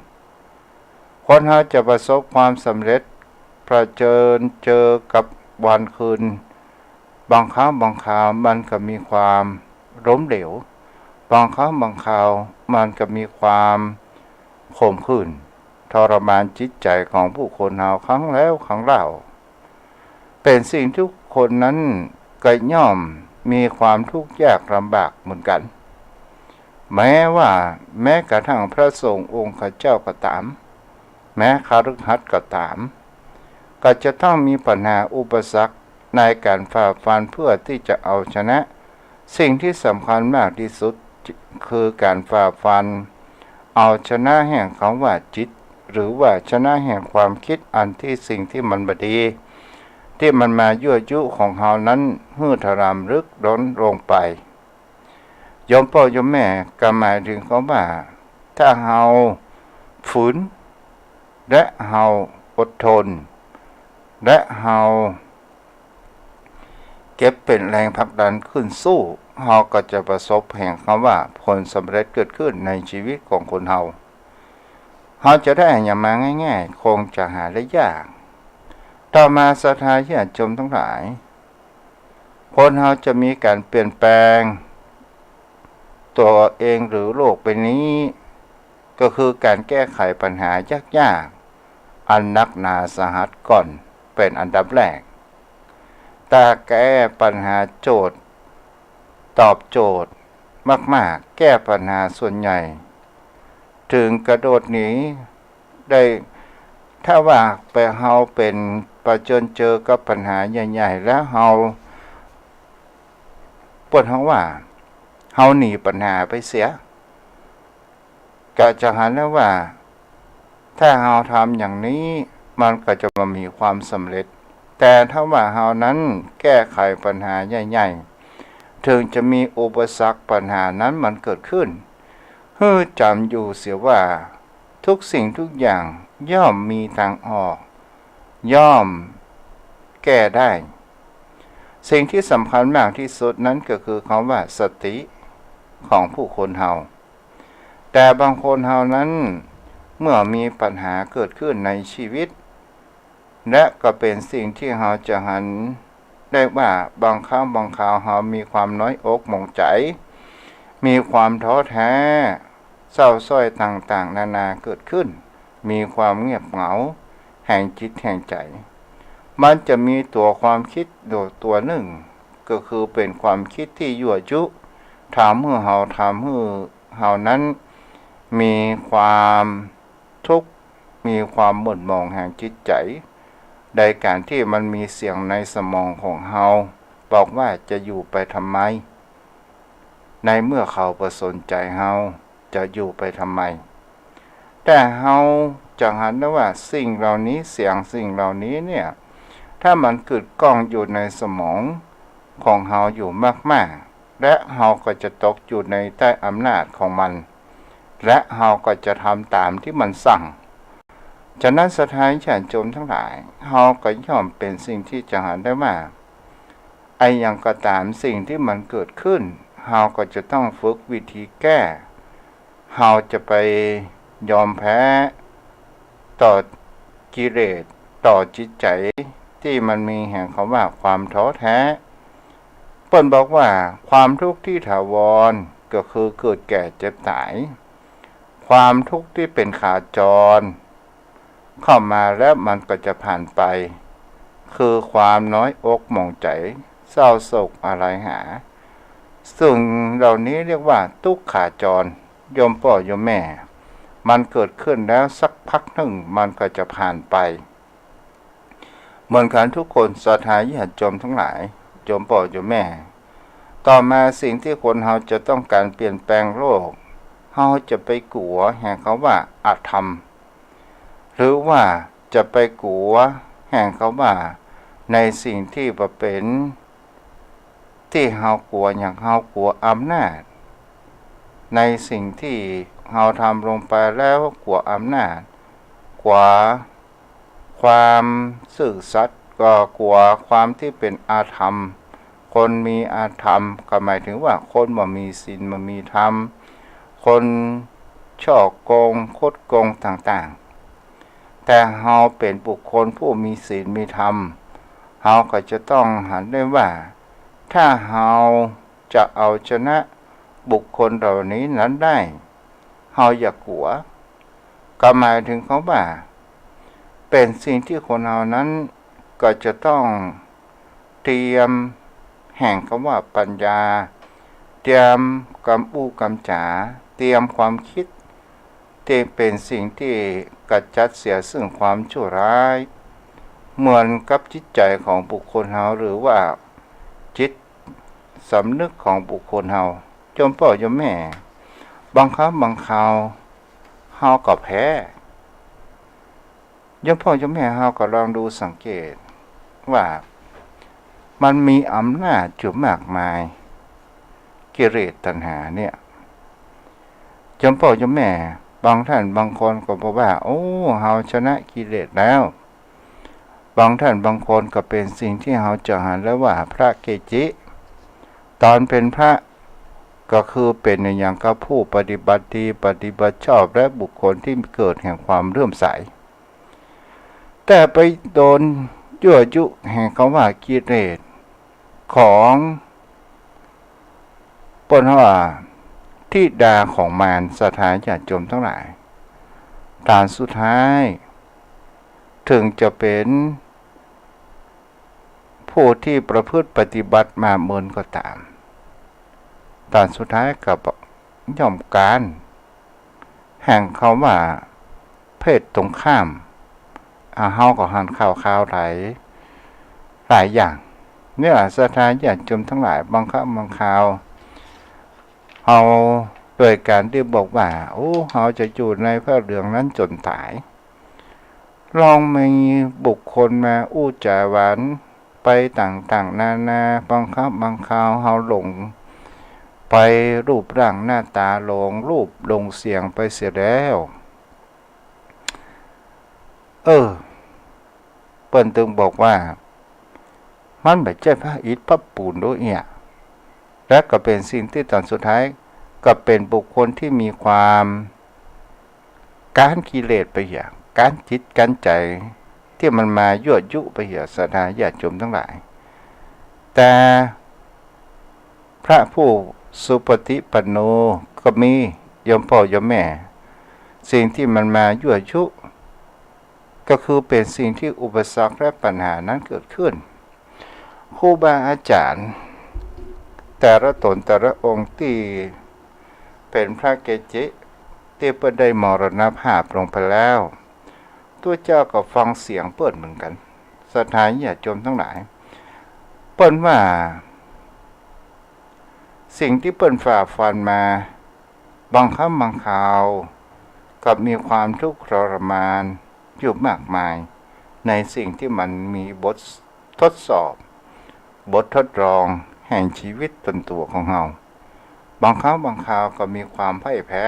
คนเฮาจะประสบความสำเร็จ เผชิญเจอกับวันคืน บางครั้งบางคราวมันก็มีความล้มเหลว บางครั้งบางคราวมันก็มีความขมขื่น ทรมานจิตใจ๋ของผู้คนเฮาครั้งแล้วครั้งเล่า เป๋นสิ่งทุกคนนั้นก็ย่อมมีความทุกข์ยากลำบากเหมือนกั๋น แม้ว่าแม้กระทั่งพระสงฆ์องค์ข้าเจ้าก็ต๋าม แม้คฤหัสถ์ก็ต๋าม ก็จะต้องมีปัญหาอุปสรรคในก๋านฝ่าฟันเพื่อตี้จะเอาชนะ สิ่งตี้สำคัญมากตี้สุดคือก๋านฝ่าฟัน เอาชนะแห่งกำว่าจิต หรือว่าชนะแห่งความกึ๊ดอันตี้สิ่งตี้มันบ่ดี ตี้มันมายั่วยุของเฮานั้นหื้อถลำลึกล้นลงไป โยมป้อโยมแม่ ก็หมายเถิงกำว่า ถ้าเฮาฝืน และเฮาอดทน และเฮาเก็บเป๋นแรงผลักดันขึ้นสู้ เฮาก็จะประสบแห่งกำว่าผลสำเร็จเกิดขึ้นในชีวิตของคนเฮา เฮาจะได้อะหยังมาง่ายๆ คงจะหาได้ยาก ต่อมาศรัทธาญาติโยมทั้งหลาย คนเฮาจะมีก๋านเปลี่ยนแปลงตั๋วเองหรือโลกใบนี้ ก็คือก๋านแก้ไขปัญหายากๆ อันนักหนาสาหัสก่อนเป๋นอันดับแรก ถ้าแก้ปัญหาโจทย์ ตอบโจทย์มากๆ แก้ปัญหาส่วนใหญ่ เถิงกระโดดหนีได้ ถ้าว่าไปเฮาเป๋นเผชิญเจอกับปัญหาใหญ่ๆ แล้วเฮา เปิ้นฮ้องว่า เฮาหนีปัญหาไปเสีย ก็จะหันได้ว่า ถ้าเฮาทำอย่างนี้ มันก็จะบ่มีความสำเร็จ แต่ถ้าว่าเฮานั้นแก้ไขปัญหาใหญ่ๆ เถิงจะมีอุปสรรคปัญหานั้นมันเกิดขึ้น หื้อจ๋ำอยู่เสียว่า ทุกสิ่งทุกอย่างย่อมมีตางออก ย่อมแก้ได้ สิ่งตี้สำคัญมากตี้สุดนั้นก็คือคำว่าสติของผู้คนเฮา แต่บางคนเฮานั้น เมื่อมีปัญหาเกิดขึ้นในชีวิต และก็เป๋นสิ่งตี้เฮาจะหันได้ว่า บางครั้งบางคราวเฮามีความน้อยอกหมองใจ๋ มีความท้อแท้ เศร้าส้อยต่างๆ นานาเกิดขึ้น มีความเงียบเหงาแห่งจิตแห่งใจ๋ มันจะมีตั๋วความกึ๊ดอยู่ตั๋วนึ่ง ก็คือเป๋นความกึ๊ดตี้ยั่วยุ ทำหื้อเฮา ทำหื้อเฮานั้น มีความทุกข์ มีความหม่นหมองแห่งจิตใจ๋ โดยก๋านตี้มันมีเสียงในสมองของเฮาบอกว่า จะอยู่ไปทำไม ในเมื่อเขาบ่สนใจ๋เฮา จะอยู่ไปทำไม แต่เฮาจะหันได้ว่าสิ่งเหล่านี้ เสียงสิ่งเหล่านี้เนี่ย ถ้ามันกึกก้องอยู่ในสมองของเฮาอยู่มากๆ และเฮาก็จะตกอยู่ในใต้อำนาจของมัน และเฮาก็จะทำต๋ามตี้มันสั่ง ฉะนั้นศรัทธาญาติโยมตังหลาย เฮาก็ย่อมเป๋นสิ่งตี้จะหันได้ว่า อะหยังก็ต๋ามสิ่งตี้มันเกิดขึ้น เฮาก็จะต้องฝึกวิธีแก้ เฮาจะไปยอมแพ้ต่อกิเลส ต่อจิตใจ๋ตี้มันมีแห่งคำว่าความท้อแท้ เปิ้นบอกว่าความทุกข์ตี้ถาวรก็คือเกิดแก่เจ็บต๋าย ความทุกข์ตี้เป๋นขาจร เข้ามาแล้วมันก็จะผ่านไป คือความน้อยอกหมองใจ๋ เศร้าโศกอาลัยหา สิ่งเหล่านี้เรียกว่าตุ๊กขาจร โยมป้อโยมแม่ มันเกิดขึ้นแล้วสักพักนึ่งมันก็จะผ่านไป เหมือนกั๋นทุกคนศรัทธาญาติโยมตังหลาย โยมป้อโยมแม่ ต่อมาสิ่งตี้คนเฮาจะต้องก๋านเปลี่ยนแปลงโลก เฮาจะไปกั๋วแห่งคำว่าอธรรม หรือว่าจะไปกั๋วแห่งคำว่าในสิ่งตี้บ่เป๋นตี้เฮากั๋ว อย่างเฮากั๋วอำนาจ ในสิ่งตี้เฮาทำลงไปแล้วกั๋วอำนาจ กั๋วความซื่อสัตย์ ก็กั๋วความตี้เป๋นอธรรม คนมีอธรรมก็หมายถึงว่าคนบ่มีศีลบ่มีธรรม คนฉ้อโกงคดโกงต่างๆ แต่เฮาเป๋นบุคคลผู้มีศีลมีธรรม เฮาก็จะต้องหันได้ว่า ถ้าเฮาจะเอาชนะบุคคลเหล่านี้นั้นได้ เฮาอย่ากั๋ว ก็หมายถึงคำว่า เป๋นสิ่งตี้คนเฮานั้นก็จะต้องเตรียมแห่งคำว่าปัญญา เตรียมกำอู้กำจ๋า เตรียมความกึ๊ด ตี้เป๋นสิ่งตี้ขจัดเสียซึ่งความชั่วร้าย เหมือนกับจิตใจ๋ของบุคคลเฮา หรือว่าจิตสำนึกของบุคคลเฮา โยมป้อโยมแม่ บางครั้งบางคราวเฮาก็แพ้ โยมป้อโยมแม่เฮาก็ลองดูสังเกตว่ามันมีอำนาจอยู่มากมาย กิเลสตัณหาเนี่ย โยมป้อโยมแม่ บางท่านบางคนก็บอกว่า โอ้ เฮาชนะกิเลสแล้ว บางท่านบางคนก็เป๋นสิ่งตี้เฮาจะหันได้ว่าพระเกจิ ต๋อนเป๋นพระก็คือเป๋นอย่างกับผู้ปฏิบัติดี ปฏิบัติชอบ และบุคคลตี้เกิดแห่งความเลื่อมใส แต่ไปโดนยั่วยุแห่งคำว่ากิเลสของเปิ้นว่าธิดาของมาร ศรัทธาญาติโยมตังหลาย ต๋อนสุดท้าย เถิงจะเป๋นผู้ตี้ประพฤติปฏิบัติมาเมินก็ต๋าม ต๋อนสุดท้ายก็ย่อมก๋าน แห่งคำว่าเพศตรงข้าม อ่า เฮาก็หันข่าวๆ หลาย หลายอย่าง เนี่ย ศรัทธาญาติโยมตังหลาย บางครั้งบางคราว เฮา โดยก๋านตี้บอกว่า โอ้ เฮาจะอยู่ในผ้าเหลืองนั้นจ๋นต๋าย ลองมีบุคคลมาอู้จ๋าหวานไปต่างๆ นานา บางครั้งบางคราวเฮาหลงไป รูปร่างหน้าต๋าหลงรูปหลงเสียงไปเสียแล้ว เออ เปิ้นตึงบอกว่า มันบ่ใจ้ผ้าอิฐผ้าปูนโดยเอี้ย และก็เป๋นสิ่งตี้ต๋อนสุดท้าย ก็เป๋นบุคคลตี้มีความก๊านกิเลสไปเหีย ก๊านจิตก๊านใจ๋ ตี้มันมายั่วยุไปเหีย ศรัทธาญาติโยมตังหลาย แต่พระผู้สุปฏิปันโนก็มี โยมป้อโยมแม่ สิ่งตี้มันมายั่วยุ ก็คือเป๋นสิ่งตี้อุปสรรคและปัญหานั้นเกิดขึ้น ครูบาอาจ๋ารย์แต่ละต๋นแต่ละองค์ตี้เป๋นพระเกจิตี้เปิ้นได้มรณภาพลงไปแล้ว ตุ๊เจ้าก็ฟังเสียงเปิ้นเหมือนกั๋น ศรัทธาญาติโยมตังหลาย เปิ้นว่า สิ่งตี้เปิ้นฝ่าฟันมา บางครั้งบางคราวก็มีความทุกข์ทรมานอยู่มากมาย ในสิ่งตี้มันมีบททดสอบ บททดลองแห่งชีวิตตนตั๋วของเฮา บางครั้งบางคราวก็มีความพ่ายแพ้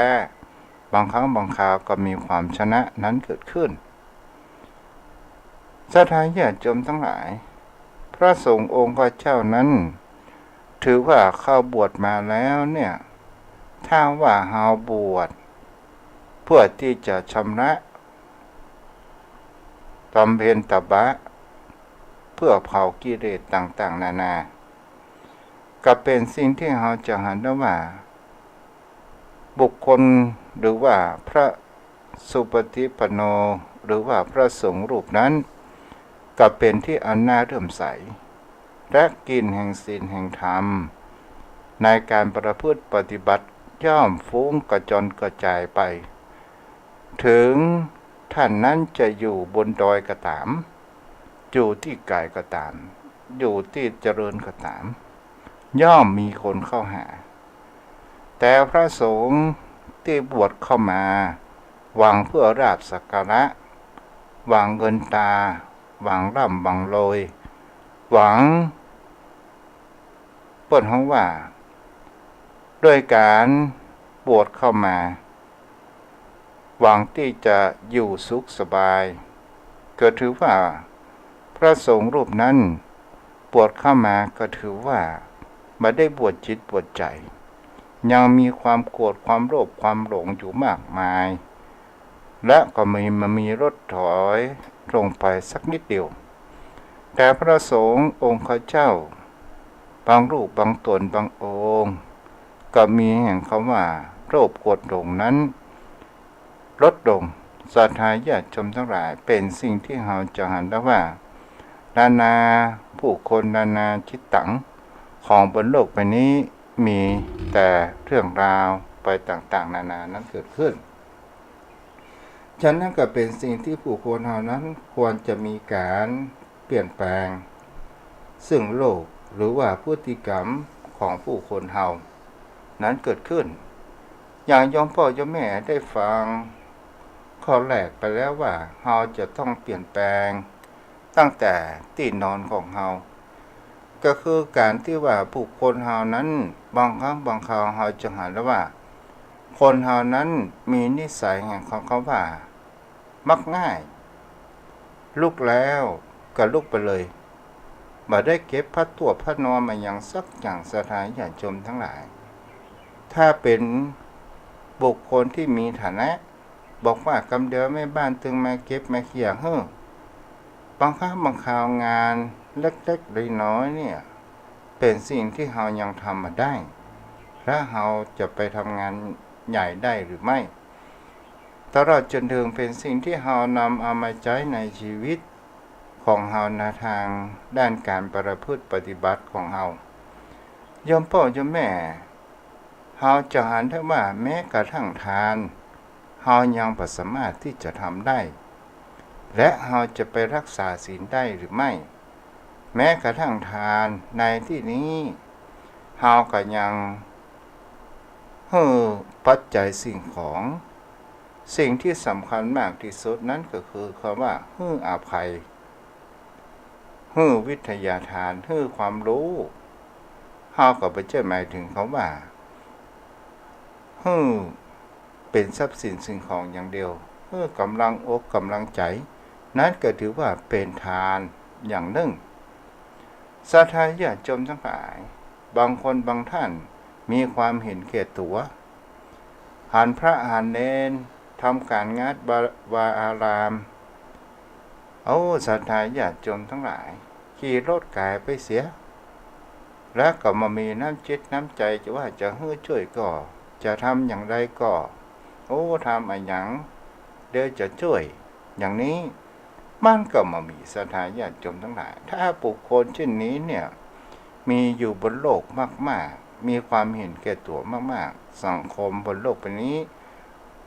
บางครั้งบางคราวก็มีความชนะนั้นเกิดขึ้น ศรัทธาญาติโยมตังหลาย พระสงฆ์องค์ข้าเจ้านั้น ถือว่าเข้าบวชมาแล้วเนี่ย ถ้าว่าเฮาบวชเพื่อตี้จะชำระบำเพ็ญตบะ เพื่อเผากิเลสต่างๆ นานา ก็เป๋นสิ่งตี้เฮาจะหันได้ว่า บุคคลหรือว่าพระสุปฏิปันโน หรือว่าพระสงฆ์รูปนั้น ก็เป๋นตี้อันน่าเลื่อมใส และกลิ่นแห่งศีลแห่งธรรม ในการประพฤติปฏิบัติย่อมฟุ้งกระจอนกระจายไป ถึงท่านนั้นจะอยู่บนดอยก็ต๋าม อยู่ตี้ก๋ายก็ต๋าม อยู่ตี้เจริญก็ต๋าม ย่อมมีคนเข้าหา แต่พระสงฆ์ตี้บวชเข้ามา หวังเพื่อลาภสักการะ หวังเงินตรา หวังร่ำหวังรวย หวัง เปิ้นฮ้องว่า ด้วยก๋านบวชเข้ามา หวังตี้จะอยู่สุขสบาย ก็ถือว่าพระสงฆ์รูปนั้นบวชเข้ามาก็ถือว่าบ่ได้บวชจิตบวชใจ๋ ยังมีความโกรธความโลภความหลงอยู่มากมาย และก็มี มันมีลดถอยลงไปสักนิดเดียว แต่พระสงฆ์องค์ข้าเจ้า บางรูปบางต๋นบางองค์ ก็มีแห่งคำว่าโลภโกรธหลงนั้นลดลง ศรัทธาญาติโยมตังหลาย เป๋นสิ่งตี้เฮาจะหันได้ว่า นานาบุคคลนานาจิตตัง ของบนโลกใบนี้ มีแต่เรื่องราวไปต่างๆ นานานั้นเกิดขึ้น ฉะนั้นก็เป๋นสิ่งตี้บุคคลเฮานั้นควรจะมีก๋านเปลี่ยนแปลง ซึ่งโลกหรือว่าพฤติกรรมของบุคคลเฮานั้นเกิดขึ้น อย่างโยมป้อโยมแม่ได้ฟังข้อแรกไปแล้วว่า เฮาจะต้องเปลี่ยนแปลง ตั้งแต่ตี้นอนของเฮา ก็คือก๋านตี้ว่าบุคคลเฮานั้น บางครั้งบางคราวเฮาจะหันได้ว่า คนเฮานั้นมีนิสัยแห่งของคำว่า มักง่าย ลุกแล้วก็ลุกไปเลย บ่ได้เก็บผ้าตั๋วผ้านอนมาหยังสักอย่าง ศรัทธาญาติโยมตังหลาย ถ้าเป๋นบุคคลตี้มีฐานะ บอกว่ากำเดียวแม่บ้านตึงมาเก็บมาเขี่ยหื้อ บางครั้งบางคราวงานเล็กๆ น้อยๆ เนี่ย เป๋นสิ่งตี้เฮายังทำบ่ได้ แล้วเฮาจะไปทำงานใหญ่ได้หรือไม่ ตลอดจ๋นเถิงเป๋นสิ่งตี้เฮานำเอามาใจ๊ในชีวิตของเฮาในตางด้านก๋านประพฤติปฏิบัติของเฮา โยมป้อโยมแม่ เฮาจะหันได้ว่าแม้กระทั่งทาน เฮายังบ่สามารถตี้จะทำได้ และเฮาจะไปรักษาศีลได้หรือไม่ แม้กระทั่งทานในตี้นี้ เฮาก็ยัง หื้อปัจจัยสิ่งของ สิ่งตี้สำคัญมากตี้สุดนั้นก็คือคำว่าหื้ออภัย หื้อวิทยาทาน หื้อความฮู้ เฮาก็บ่ใจ้หมายเถิงคำว่า หื้อเป๋นทรัพย์สินสิ่งของอย่างเดียว หื้อก๋ำลังอกก๋ำลังใจ๋ นั้นก็ถือว่าเป๋นทานอย่างนึ่ง ศรัทธาญาติโยมตังหลาย บางคนบางท่านมีความหันแก่ตั๋ว หันพระหันเณรทำก๋านงัดวา วาอาราม โอ้ ศรัทธาญาติโยมตังหลาย ขี่รถก๋ายไปเสีย แล้วก็บ่มีน้ำจิตน้ำใจ๋จะว่าจะหื้อจ้วยก่อ จะทำอย่างใดก่อ โอ้ ทำอะหยัง เดี๋ยวจะจ้วย อย่างนี้ มันก็บ่มี ศรัทธาญาติโยมตังหลาย ถ้าบุคคลเช่นนี้เนี่ย มีอยู่บนโลกมากๆ มีความหันแก่ตั๋วมากๆ สังคมบนโลกใบนี้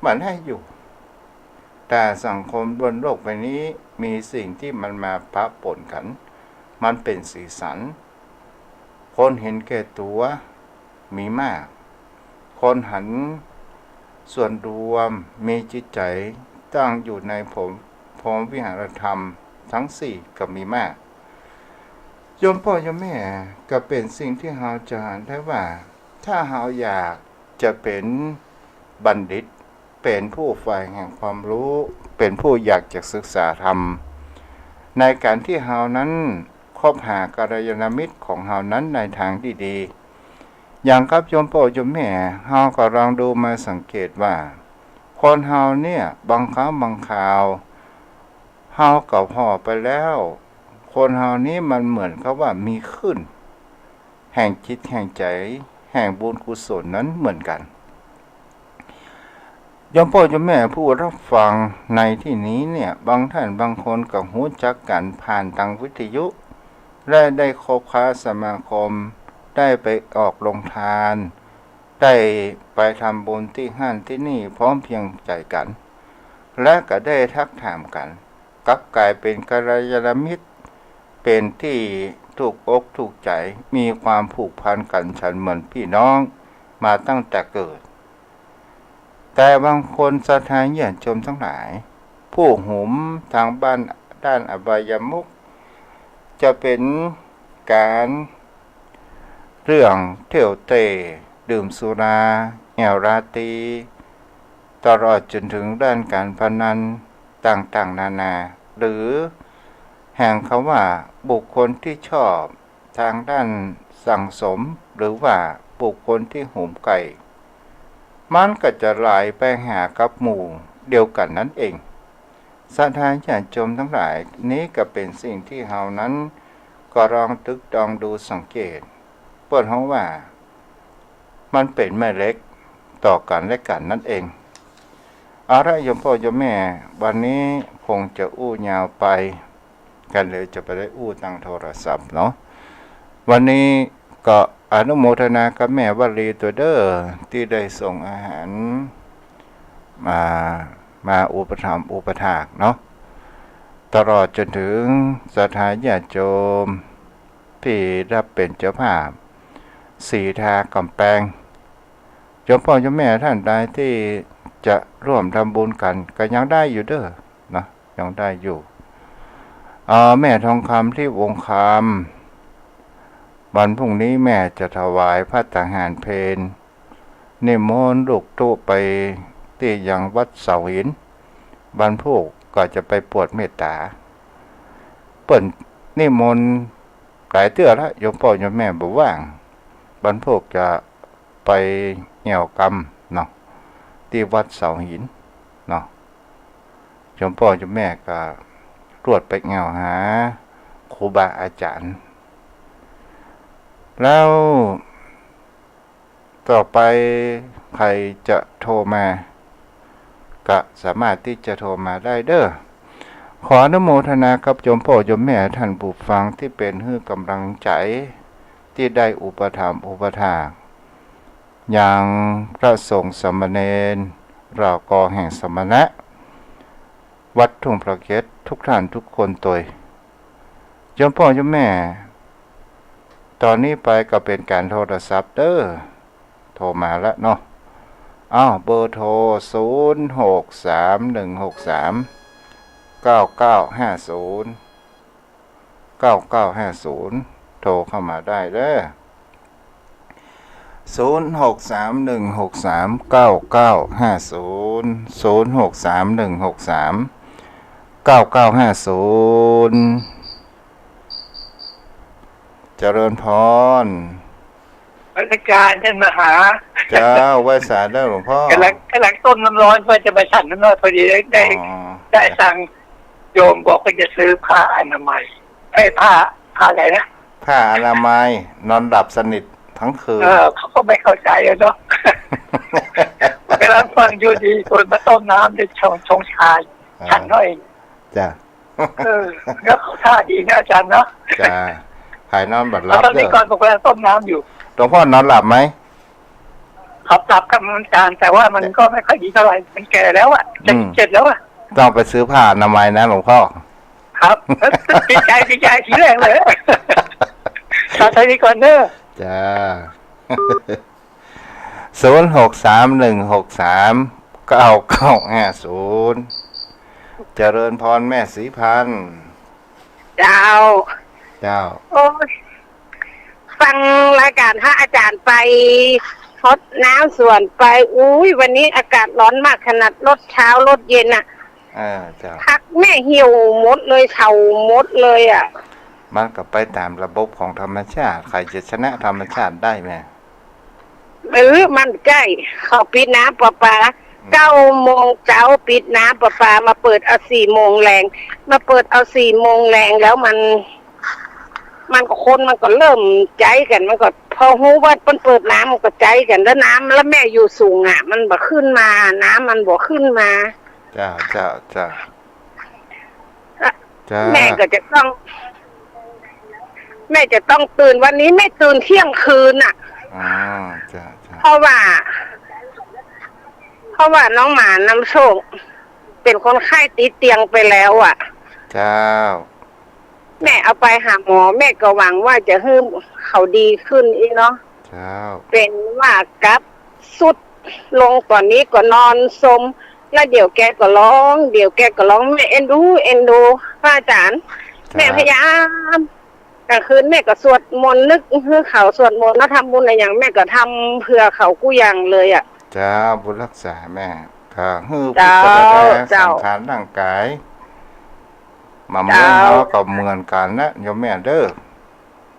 บ่ได้อยู่ แต่สังคมบนโลกใบนี้มีสิ่งตี้มันมาปะปนกั๋น มันเป๋นสีสัน คนหันแก่ตั๋วมีมาก คนหันส่วนรวม มีจิตใจ๋ตั้งอยู่ในพรหม พรหมวิหารธรรมตังสี่ก็มีมาก โยมป้อโยมแม่ ก็เป๋นสิ่งตี้เฮาจะหันได้ว่า ถ้าเฮาอยากจะเป๋นบัณฑิต เป๋นผู้ใฝ่แห่งความฮู้ เป๋นผู้อยากจะศึกษาธรรม ในก๋านตี้เฮานั้นคบหากัลยาณมิตรของเฮานั้นในตางตี้ดี อย่างกับโยมป้อโยมแม่ เฮาก็ลองดูมาสังเกตว่า คนเฮาเนี่ย บางครั้งบางคราว เฮาก็ผ่อไปแล้ว คนเฮานี้มันเหมือนกับว่ามีคลื่น แห่งจิตแห่งใจ๋ แห่งบุญกุศลนั้นเหมือนกั๋น โยมป้อโยมแม่ผู้ฮับฟังในตี้นี้เนี่ย บางท่านบางคนก็ฮู้จักกั๋นผ่านตางวิทยุ และได้คบค้าสมาคม ได้ไปออกโรงทาน ได้ไปทำบุญตี้หั้นตี้นี่พร้อมเพรียงใจ๋กั๋น และก็ได้ทักถามกั๋น กลับก๋ายเป๋นกัลยาณมิตร เป๋นตี้ถูกอกถูกใจ๋ มีความผูกพันกั๋นฉันเหมือนปี้น้องมาตั้งแต่เกิด แต่บางคนศรัทธาญาติโยมตังหลาย ผู้หุมตางบ้านด้านอบายมุข จะเป๋นก๋านเรื่องเที่ยวเตร่ ดื่มสุรา แอ่วราตรี ตลอดจ๋นเถิงด้านก๋านพนันต่างๆ นานา หรือแห่งคำว่าบุคคลตี้ชอบตางด้านสังสม หรือว่าบุคคลตี้หุมไก่ มันก็จะไหลไปหากับหมู่เดียวกั๋นนั้นเอง ศรัทธาญาติโยมตังหลาย นี้ก็เป๋นสิ่งตี้เฮานั้นก็ลองตรึกตรองดูสังเกต เปิ้นฮ้องว่า มันเป๋นแม่เหล็กต่อกั๋นและกั๋นนั้นเอง เอาละโยมป้อโยมแม่ วันนี้คงจะอู้ยาวไป ก็เลยจะบ่ได้อู้ตางโทรศัพท์เนาะ วันนี้ก็อนุโมทนากับแม่วลีตวยเด้อ ตี้ได้ส่งอาหารมา มาอุปถัมภ์อุปถากเนาะ ตลอดจ๋นเถิงศรัทธาญาติโยม ตี้ฮับเป๋นเจ้าภาพ ศรีทากำแปง โยมป้อโยมแม่ต้านใดตี้จะร่วมทำบุญกั๋นก็ยังได้อยู่เด้อเนาะ ยังได้อยู่ เอ่อ แม่ทองคำ ทิพย์วงศ์คำ วันพรุ่งนี้แม่จะถวายภัตตาหารเพล นิมนต์ลูกตุ๊ไปตี้ยังวัดเสาหิน วันพูกก็จะไปโผดเมตต๋า เปิ้นนิมนต์หลายเตื้อละ โยมป้อโยมแม่บ่ว่าง วันพูกจะไปแอ่วกำเนาะ ตี้วัดเสาหินเนาะ โยมป้อโยมแม่ก็รวดไปแอ่วหาครูบาอาจ๋ารย์ แล้วต่อไปใผจะโทรมา ก็สามารถตี้จะโทรมาได้เด้อ ขออนุโมทนากับโยมป้อโยมแม่ต้านผู้ฟังตี้เป๋นหื้อก๋ำลังใจ๋ ตี้ได้อุปถัมภ์อุปถาก ยังพระสงฆ์สามเณร แล้วก็แห่งสมณะ วัดทุ่งพระเกศทุกท่านทุกคนตวย โยมป้อโยมแม่ ต๋อนนี้ไปก็เป๋นก๋านโทรศัพท์เด้อ โทรมาละเนาะ อ้าว เบอร์โทร ศูนย์ หก สาม หนึ่ง หก สาม เก้า เก้า ห้า ศูนย์ เก้า เก้า ห้า ศูนย์ โทรเข้ามาได้เด้อ ศูนย์ หก สาม หนึ่ง หก สาม เก้า เก้า ห้า ศูนย์ ศูนย์ หก สาม หนึ่ง หก สาม เก้า เก้า ห้า ศูนย์ เจริญพร อาจารย์ ท่านมาหา เจ้า ไหว้สาเด้อหลวงพ่อ ก๋ำลัง ก๋ำลังต้มน้ำร้อนเพื่อจะไปฉันน้ำร้อน พอดีได้ ได้ อ๋อ ได้ตังค์ โยมบอกว่าจะซื้อผ้าอนามัย ไอ้ย ผ้า ผ้าอะไรนะ ผ้าอนามัย นอนหลับสนิททั้งคืน เออ เขาก็ไม่เข้าใจอะเนาะ ก๋ำลังฟังอยู่ดี คนมาต้มน้ำได้ชง ชงชา อ่า ฉันหน่อย จ้ะ เออ แล้วเขาท่าดีนะอาจารย์เนาะ จ้ะ หายนอนบ่หลับ ตอนนี้ เด้อ ก่อนผมกำลังต้มน้ำอยู่ หลวงพ่อนอนหลับไหม ครับ หลับครับอาจารย์ แต่ว่ามันก็ไม่ค่อยดีเท่าไหร่ มันแก่แล้วอะ อืม เจ็ดสิบเจ็ดแล้วอะ ต้องไปซื้อผ้าอนามัยนะหลวงพ่อ ครับ ดีใจ ดีใจทีแรกเลย สาธุก่อนเด้อ จ้า ศูนย์ หก สาม หนึ่ง หก สาม เก้า เก้า ห้า ศูนย์ เจริญพรแม่ศรีพันธ์ เจ้า เจ้า โอ้ย ฟังรายการพระอาจารย์ไป ฮดน้ำสวนไป อุ๊ย วันนี้อากาศร้อนมาก ขนาดฮดเช้าฮดเย็นน่ะ เออ เจ้า ผักแม่เหี่ยวหมดเลย เฉาหมดเลยอะ มันก็ไปต๋ามระบบของธรรมชาติ ใผจะชนะธรรมชาติได้แม่ เออ มันใจ้ เขาปิดน้ำประปา อืม เก้าโมงเจ๊าปิดน้ำประปา มาเปิดเอาสี่โมงแลง มาเปิดเอาสี่โมงแลง แล้วมัน มันก็ คนมันก็เริ่มใจ๊กั๋น มันก็ พอฮู้ว่าเปิ้นเปิดน้ำ มันก็ใจ๊กั๋น แล้วน้ำ แล้วแม่อยู่สูงอะ มันบ่ขึ้นมา น้ำมันบ่ขึ้นมา เจ้า เจ้า เจ้า เอ่อ จ้า แม่ก็จะต้อง แม่จะต้องตื่น วันนี้แม่ตื่นเที่ยงคืนน่ะ อ๋อ จ้า จ้า เพราะว่า เพราะว่าน้องหมานำโชค เป๋นคนไข้ติดเตียงไปแล้วอะ เจ้า แม่เอาไปหาหมอ แม่ก็หวังว่าจะหื้อเขาดีขึ้นอี้เนาะ เจ้า เป๋นว่ากับ ทรุดลง ต๋อนนี้ก็นอนซม แล้วเดี๋ยวแกก็ฮ้อง เดี๋ยวแกก็ฮ้อง แม่เอ็นดู เอ็นดู พระอาจารย์ จ้า แม่พยายาม ก๋างคืนแม่ก็สวดมนต์ นึกหื้อเขาสวดมนต์ แล้วทำบุญอะหยัง แม่ก็ทำเผื่อเขากู้อย่างเลยอะ เจ้า บุญรักษาแม่ ก็หื้อ เจ้า พิจารณา เจ้า สังขารร่างก๋าย บ่าเมือง เจ้า เฮาก็เหมือนกั๋นนะ โยมแม่เด้อ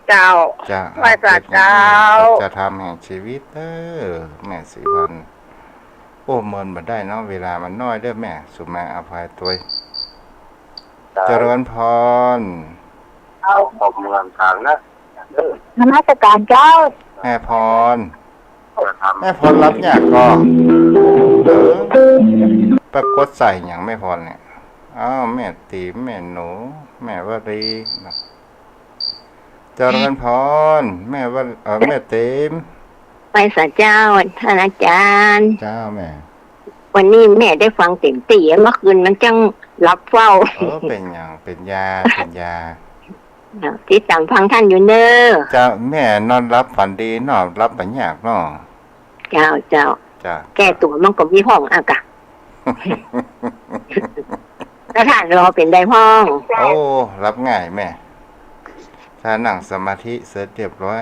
เจ้า จ้ะ ไหว้สาเจ้า สัจธรรมแห่งชีวิตเด้อ แม่ศรีพันธ์ โอ้ เมินบ่ได้เนาะ เวลามันน้อยเด้อแม่ สุมาอภัยตวย เจ้า เจริญพร เอาขอบเมืองกลางนะ นมัสการเจ้า แม่พร แม่พรฮับยากก่อ เออ ไปกดใส่หยังแม่พรเนี่ย อ้าว แม่ตี๋ม แม่หนู แม่วลีนะ เจริญพร แม่วลี เอ่อ แม่ตี๋ม ไหว้สาเจ้า ท่านอาจารย์ เจ้าแม่ วันนี้แม่ได้ฟังเต็มตี้ เมื่อคืนมันจั้งหลับเฝ้า เออ เป๋นหยัง เป๋นยา เป๋นยา เนาะ ติดต๋ามฟังท่านอยู่เน้อ เจ้า แม่นอนหลับฝันดีเนาะ หลับบ่ยากเนาะ เจ้า เจ้า เจ้า แก้ตั๋วมันก็มีฮ้องอะกะ แล้วท่านลอเป๋นใดพ่อง โอ้ หลับง่ายแม่ ถ้านั่งสมาธิเสร็จเรียบร้อย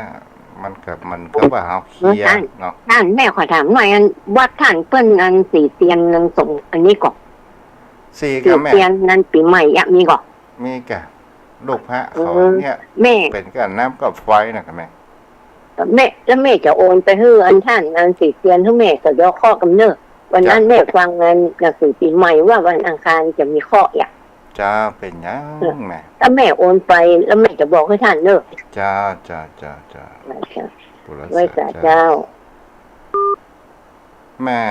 มันก็ มันก็ว่าเฮาเพลีย เออ ท่าน เนาะ ท่าน แม่ขอถามหน่อย อันวัดท่านเปิ้นอันสี่เตียนอันสง อันนี้ก่อ สี่ สี่ กะแม่ เตียนอันปี๋ใหม่อะมีก่อ มีกะ ลูกพระเขา เออ เนี่ย แม่ เป๋นก้าน้ำก้าไฟนะกะแม่ แม่ แล้วแม่จะโอนไปหื้ออันท่านอันสี่เตียนหื้อแม่ก็เดี๋ยวเคาะกำเนิด วันนั้น จ้ะ แม่ฟังอันหนังสือปี๋ใหม่ว่าวันอังคารจะมีเคาะอะ เจ้า เป๋นหยัง เออ แม่ ถ้าแม่โอนไปแล้วแม่จะบอกหื้อท่านเน้อ เจ้า เจ้า เจ้า เจ้า เจ้า ไหว้สาเจ้า แม่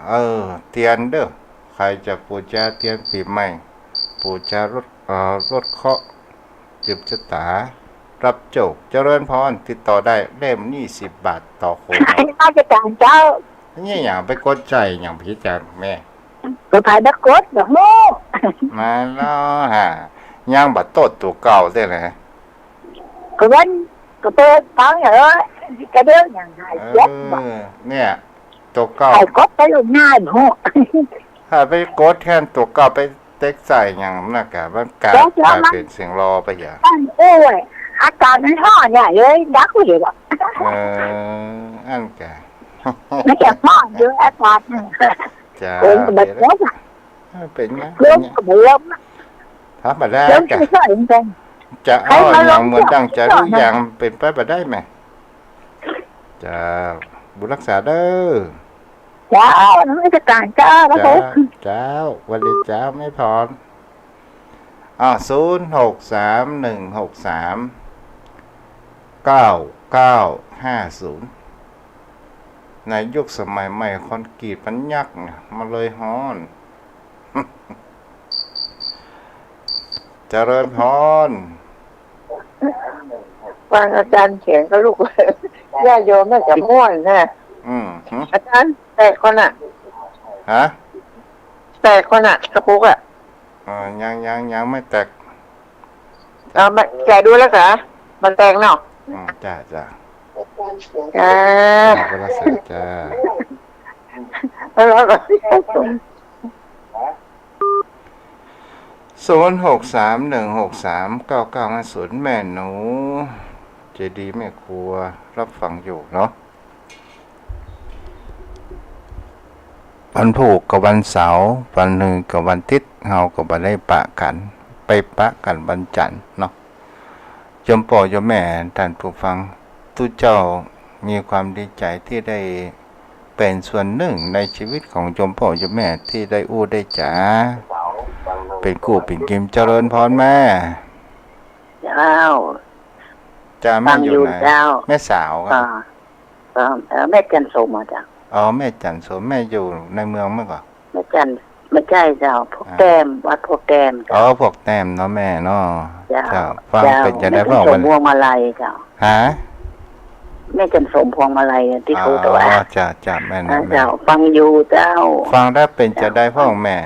เออ เตียนเน้อ ใผจะปู๋จาเตียนปี๋ใหม่ ปู๋จารด เอ่อ รดเคราะห์ สืบจะต๋า ฮับโจค เจริญพร ติดต่อได้ เล่มนี้สิบบาทต่อคน นมัสการเจ้า นี่หยังไปกดใส่หยังผิดจ้ะแม่ ก็ไผไปกดดอกโม้ มาแล้วฮะ ยังบ่ตดตั๋วเก่าเสียเลย ก็วัน ก็เปิดฟังเหรอ ก็เดี๋ยวยังหายเจ็บบ่ เออ เนี่ย ตั๋วเก่า ใผกดไปลูกง่ายบ่ฮู้ ถ้าไปกดแทนตั๋วเก่าไปเต๊กใส่หยังนั่นกะ มันกลาย เดี๋ยวๆ กลายเป๋นเสียงรอไปอย่าง อัน โอ้ย อาก๋านมันฮ้อนเนี่ย เลยดักไว้เลยว่ะ เออ อั้นกะ มันจะฮ้อนอยู่อาก๋าน จ้า โอ้ย มันบ่เป๋น เป๋นไง ลมก็บ่ลม ธรรมดา ลม กะ ก็เห็นกัน จะเอา ใครมาลง อย่างเหมือนดังจะรู้ เที่ยว อย่างเป๋นไปบ่ได้แหม เจ้า บุญรักษาเด้อ เจ้า นมัสก๋านเจ้า พระครู เจ้า เจ้า หวัดดีเจ้า แม่พร อ่า ศูนย์หกสามหนึ่งหกสามเก้าเก้าห้าศูนย์ ในยุคสมัยใหม่คอนกรีตมันยักษ์เนี่ย มันเลยฮ้อน เจริญพร ฟังอาจารย์เถียงกับลูก ญาติโยมน่าจะม่วนนะ อืม หึ อาจารย์ แตกก่อนน่ะ ฮะ แตกก่อนน่ะ กระปุกอะ อ่า ยัง ยัง ยังไม่แตก เอามาแกะดูแล้วเหรอ มันแตกเนาะ อืม จ้า จ้า จ้า ขอบคุณรักษาจ้า แล้วเราก็ ศูนย์หกสามหนึ่งหกสามเก้าเก้าห้าศูนย์ แม่หนู เจดีย์แม่ครัว รับฟังอยู่เนาะ วันพูกกับวันเสาร์ วันฮือกับวันติ๊ด เฮาก็บ่ได้ปะกั๋น ไปปะกั๋นวันจันทร์เนาะ โยมป้อโยมแม่ต้านผู้ฟัง ตุ๊เจ้ามีความดีใจ๋ตี้ได้เป๋นส่วนนึ่งในจีวิตของโยมป้อโยมแม่ตี้ได้อู้ได้จ๋า เป๋นกู้เป๋นกิ๋ม เจริญพรแม่ เจ้า จ้า แม่อยู่ไหน ฟังอยู่เจ้า แม่สาวครับ อ่า เอ่อ เอ่อ แม่จันทร์สมอะเจ้า อ๋อ แม่จันทร์สม แม่อยู่ในเมืองไหมก่อ แม่จันทร์ ไม่ใช่เจ้า พวก อ่า แต้ม วัดพวกแต้มเจ้า อ๋อ พวกแต้มเนาะแม่เนาะ เจ้า เจ้า ฟัง เจ้า เป๋นจะได๋ แม่จันทร์สม พ่อง พวงมาลัยเจ้า ฮะ แม่จันทร์สมพวงมาลัยอะตี้เขา อ๋อ ถวาย เจ้า เจ้า แม่น อ่า แม่น เจ้า ฟังอยู่เจ้า ฟังแล้วเป๋นจะได๋ เจ้า พ่องแม่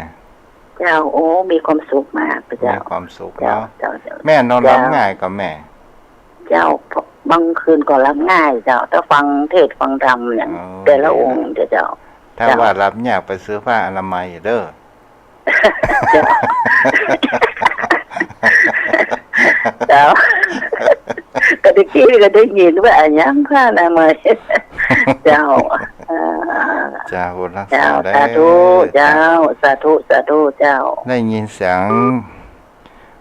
เจ้า โอ้ มีความสุขมากเจ้า มีความสุขเนาะ เจ้า เจ้า เจ้า แม่นอนหลับ เจ้า ง่ายก่อแม่ เจ้า บางคืนก็หลับง่ายเจ้า ถ้าฟังเทศน์ฟังธรรมเนี่ย อ๋อ แต่ละองค์เจ้า ถ้า เจ้า ว่าหลับยากไปซื้อผ้าอนามัยเด้อ เจ้า เจ้า ก็ได้กี้ก็ได้ยินว่าอะหยังผ้าอนามัย เจ้า อ่า เจ้า บุญรักษา เจ้า เด้อ สาธุ เจ้า เจ้า สาธุ สาธุ เจ้า ได้ยินเสียง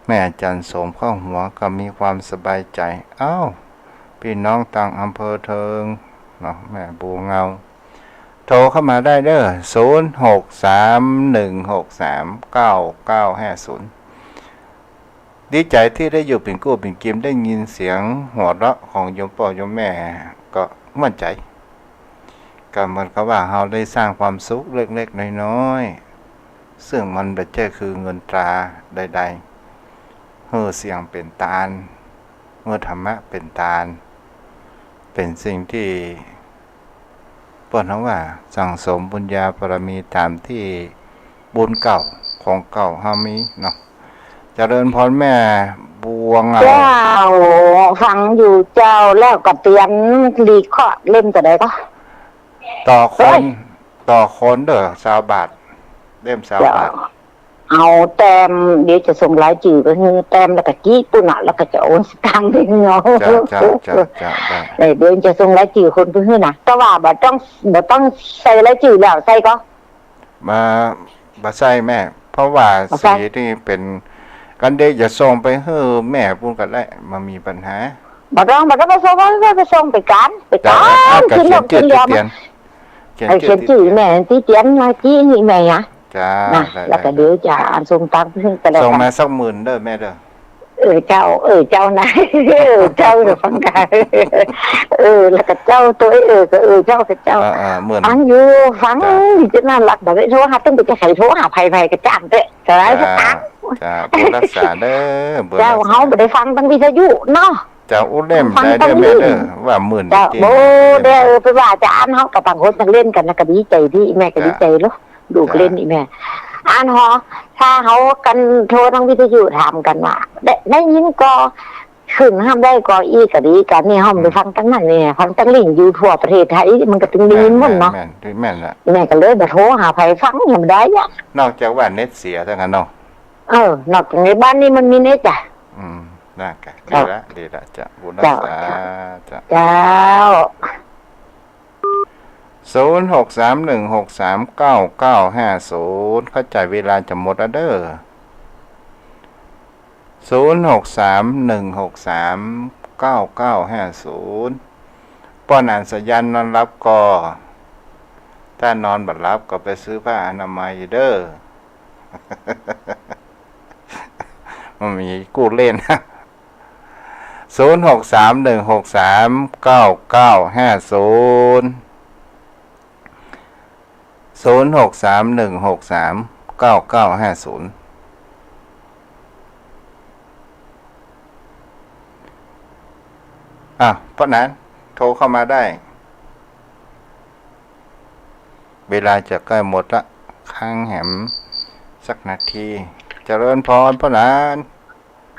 แม่จันทร์สมเข้าหัวก็มีความสบายใจ๋ เอ้า ปี้น้องตางอำเภอเถิงเนาะ แม่บัวเงา โทรเข้ามาได้เด้อ ศูนย์หกสามหนึ่งหกสามเก้าเก้าห้าศูนย์ ดีใจ๋ตี้ได้อยู่เป๋นกู้เป๋นกิ๋ม ได้ยินเสียงหัวเราะของโยมป้อโยมแม่ก็ม่วนใจ๋ ก็เหมือนกับว่าเฮาได้สร้างความสุขเล็กๆ น้อยๆ ซึ่งมันบ่ใจ้คือเงินตราใดๆ หื้อเสียงเป๋นตาน หื้อธรรมะเป๋นตาน เป๋นสิ่งตี้เปิ้นเฮาว่าสั่งสมบุญญาบารมีต๋ามตี้บุญเก่าของเก่าเฮามีเนาะ เจริญพรแม่บัวเงา เจ้า ฟังอยู่เจ้า แล้วก็เตียนลีกเคาะเล่มจะได๋ก็ ต่อคน เฮ้ย ต่อคนเด้อ ซาวบาท เล่มซาวบาท เจ้า เอาแต้ม เดี๋ยวจะส่งรายจื้อไปหื้อแต้ม แล้วก็จี๊ปุ้นน่ะ แล้วก็จะโอนสตางค์ไปหื้อเอา เจ้า เจ้า เจ้า เจ้า ได้ เออ เดี๋ยวจะส่งรายจื้อคนไปหื้อนะ แต่ว่าบ่ต้อง บ่ต้องใส่รายจื้อแล้ว ใส่ก็ บ่ บ่ใส่แม่ เพราะว่า บ่ใส่ สีนี่เป๋น กันเดะ จะส่งไปหื้อแม่ปุ้นก็ได้ บ่มีปัญหา บ่ต้อง บ่ต้องไปส่ง ไป ไปส่งไปก๋าน ไปก๋าน เจ้า เอา ขึ้นรถ ขึ้นเรือมา เขียนจื้อตี้เตียน เขียนจื้อตี้เตียน เออ เขียนจื้อแม่ตี้เตียนมา ตี้นี่แม่อะ เจ้า นะ ได้ แล้วก็ ได้ เดี๋ยวจะอันส่งตังค์ไปหื้อก็แล้วกั๋น ส่งมาสักหมื่นเด้อแม่เด้อ เออเจ้า เออเจ้านะ เออเจ้าเดี๋ยวฟังกั๋น เออ แล้วก็เจ้าตัว เออ ก็เออเจ้า ก็เจ้า อ่า อ่า หมื่น ฟังอยู่ ฟัง จ้ะ ดีจะน่ารัก บ่ได้โทรหา ตึงไปจะใค่โทรหาใผ ใผก็จ้างเต๊อะ จะได้สตางค์ จ้ะ บุญรักษาเด้อ บุญรักษา เจ้า เฮาบ่ได้ฟังตางวิทยุเนาะ เจ้า อู้เล่ม ฟัง ได้เด้อ ตางนี้ แม่เด้อ ว่าหมื่น เจ้า จริง โอ้ เล่ม เด้อ เออ ไปว่าจะอันเฮาก็ต่างคนต่างเล่นกั๋นนะ ก็ดีใจ๋ตี้ แม่ก็ดีใจ๋ลูก จ้ะ ลูกเล่นนี่แม่ อันหอ ถ้าเฮากั๋นโทรตางวิทยุถามกั๋นว่า ได้ ได้ยินก่อ ขึ้นห้ามได้ก็อี้ก็ดี กานี้เฮาบ่ได้ฟังตังนั้นนี่ ฟังตังลิงก์อยู่ทั่วประเทศไทย มันก็ตึงได้ยินหมดเนาะ แม่น แม่น แม่นละ แม่ก็เลยบ่โทรหาใผฟัง ยังบ่ได้อะ นอกจากว่าเน็ตเสียเท่านั้นเนาะ เออ นอกจากในบ้านนี่มันมีเน็ตจ้ะ อืม นั่นกะ ดีละ ดีละจ้ะ บุญรักษา เจ้า เจ้า เจ้า ศูนย์หกสามหนึ่งหกสามเก้าเก้าห้าศูนย์ เข้าใจเวลาจะหมดแล้วเด้อ ศูนย์หกสามหนึ่งหกสามเก้าเก้าห้าศูนย์ ป้อหนานสายัณนอนหลับก่อ ถ้านอนบ่หลับก็ไปซื้อผ้าอนามัยเด้อ มันมีกู้เล่น ศูนย์หกสามหนึ่งหกสามเก้าเก้าห้าศูนย์ ศูนย์หกสามหนึ่งหกสามเก้าเก้าห้าศูนย์ อ่ะ ป้อหนาน โทรเข้ามาได้ เวลาจะใกล้หมดละ ค้างแหมสักนาที เจริญพรป้อหนาน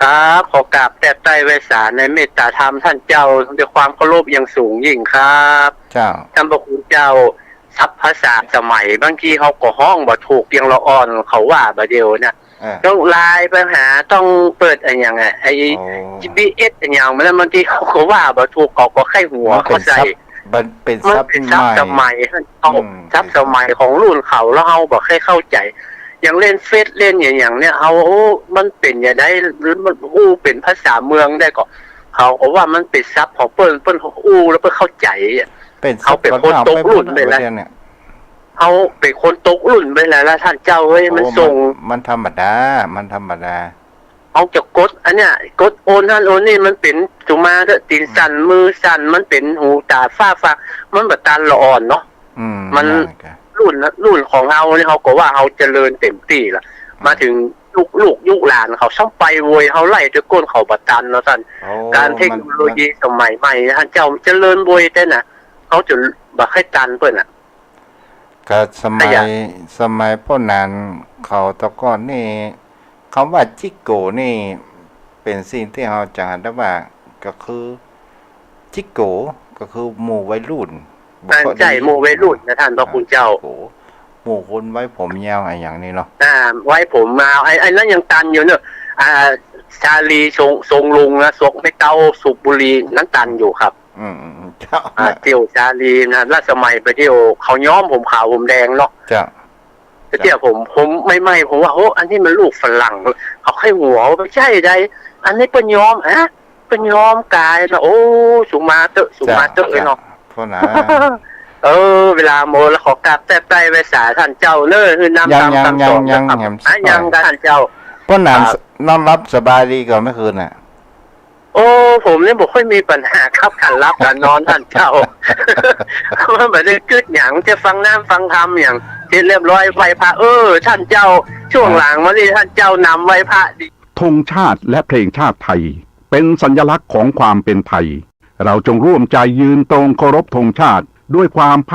ครับ ขอกราบแตบไต้ไหว้สาในเมตตาธรรมต้านเจ้า ด้วยความเคารพอย่างสูงยิ่งครับ เจ้า ต้านพระคุณเจ้า ศัพท์ภาษาสมัย บางทีเฮาก็ฮ้องบ่ถูก อย่างละอ่อนเขาว่าบ่าเดี่ยวเนี่ย เออ ต้องไลน์ไปหา ต้องเปิดอะหยังอะ ไอ้ โอ้ จีพีเอส อะหยังมาแล้ว บางทีเขาก็ว่าบ่ถูก เขาก็ใค่หัว มันเป๋น เขาใส่ ศัพท์ มันเป๋น มันเป๋นศัพท์ ศัพท์สมัย สมัย เฮา อืม ศัพท์สมัยของรุ่นเขา แล้วเฮาบ่ใค่เข้าใจ๋ อย่างเล่นเฟซเล่นอะหยังเนี่ย เฮา โอ้ มันเป๋นจะใด มันอู้เป๋นภาษาเมืองได้ก็ เขาก็ว่ามันเป๋นศัพท์ของเปิ้น เปิ้นอู้แล้วเปิ้นเข้าใจ๋อะ เป๋นศัพท์ เฮาเป๋นคนตกรุ่นไปแล้ว เฮาเป๋นคนตกรุ่นไปแล้วล่ะต้านเจ้าเอ้ย โอ้ มันส่ง มัน มันธรรมดา มันธรรมดา เฮาจะกดอันเนี้ย กดโอนหั้นโอนนี่ มันเป๋น สุมาเต๊อะ ตี๋นสั่น อืม มือสั่น มันเป๋นหูต๋าฟ้าฟาง มันบ่ตันละอ่อนเนาะ อืม มัน นั่นกะ รุ่น รุ่นของเฮานี่ เฮาก็ว่าเฮาเจริญเต็มตี้ละ อืม มาเถิงลูก ลูกยุคหลานเขาซ้ำไปโวย เฮาไล่ตวยก้นเขาบ่ตันเนาะต้าน โอ้ ก๋านเทคโนโลยี มัน มัน สมัยใหม่ต้านเจ้า เจริญโวยแต๊นะ เฮาจะบ่ใค่ตันเปิ้นอะ ก็สมัย ขยะ สมัยป้อหนานเขาแต่ก่อนนี่ กำว่าจิ๊กโกนี่ เป๋นสิ่งตี้เฮาจะหันได้ว่า ก็คือ จิ๊กโก ก็คือหมู่วัยรุ่น อ่า บ่ค่อยได้ ใจ้ หมู่วัยรุ่นนะต้านพระคุณเจ้า อ่า จิ๊กโก หมู่คนไว้ผมยาวอะหยังนี่เนาะ อ่า ไว้ผมยาว ไอ้ ไอ้นั้นยังตันอยู่เนาะ อ่า สาลี ทรง ทรงลุงนะ สวกไม้เต๊า สูบบุหรี่ นั้นตันอยู่ครับ อืม อืม อืม เจ้า อ่า เตี้ยวสาลีนะ แล้วสมัยบ่าเดี่ยวเขาย้อมผมขาวผมแดงเนาะ เจ้า แต่เตี้ยผม ผมใหม่ๆ ผมว่า โห อันนี้มันลูกฝรั่ง เขาใค่หัว บ่ใจ้ใด อันนี้เปิ้นย้อม ฮะ เปิ้นย้อมก๋ายนะ โอ้ สุมาเต๊อะ สุมาเต๊อะ เจ้า เอ้ยเนาะ เจ้า ป้อหนาน เออ เวลาหมดแล้ว ขอกราบแตบไต้ไหว้สาต้านเจ้าเน้อ หื้อน้ำ ยัง ตาม ยัง สั่งสอน ยัง นะครับ แหม อ่ะ ยัง ต้านเจ้า ป้อหนาน ครับ นอนหลับสบายดีก่อเมื่อคืนน่ะ โอ้ ผมนี่บ่ค่อยมีปัญหาครับ ก๋านหลับก๋านนอนต้านเจ้า มันบ่ได้กึ๊ดหยัง จะฟังน้ำฟังธรรมหยัง เสร็จเรียบร้อยไหว้พระ เออ ต้านเจ้า ช่วงหลังมานี่ต้านเจ้านำไหว้พระดี ธงชาติและเพลงชาติไทย เป็นสัญลักษณ์ของความเป็นไทย เราจงร่วมใจยืนตรงเคารพธงชาติด้วยความภาค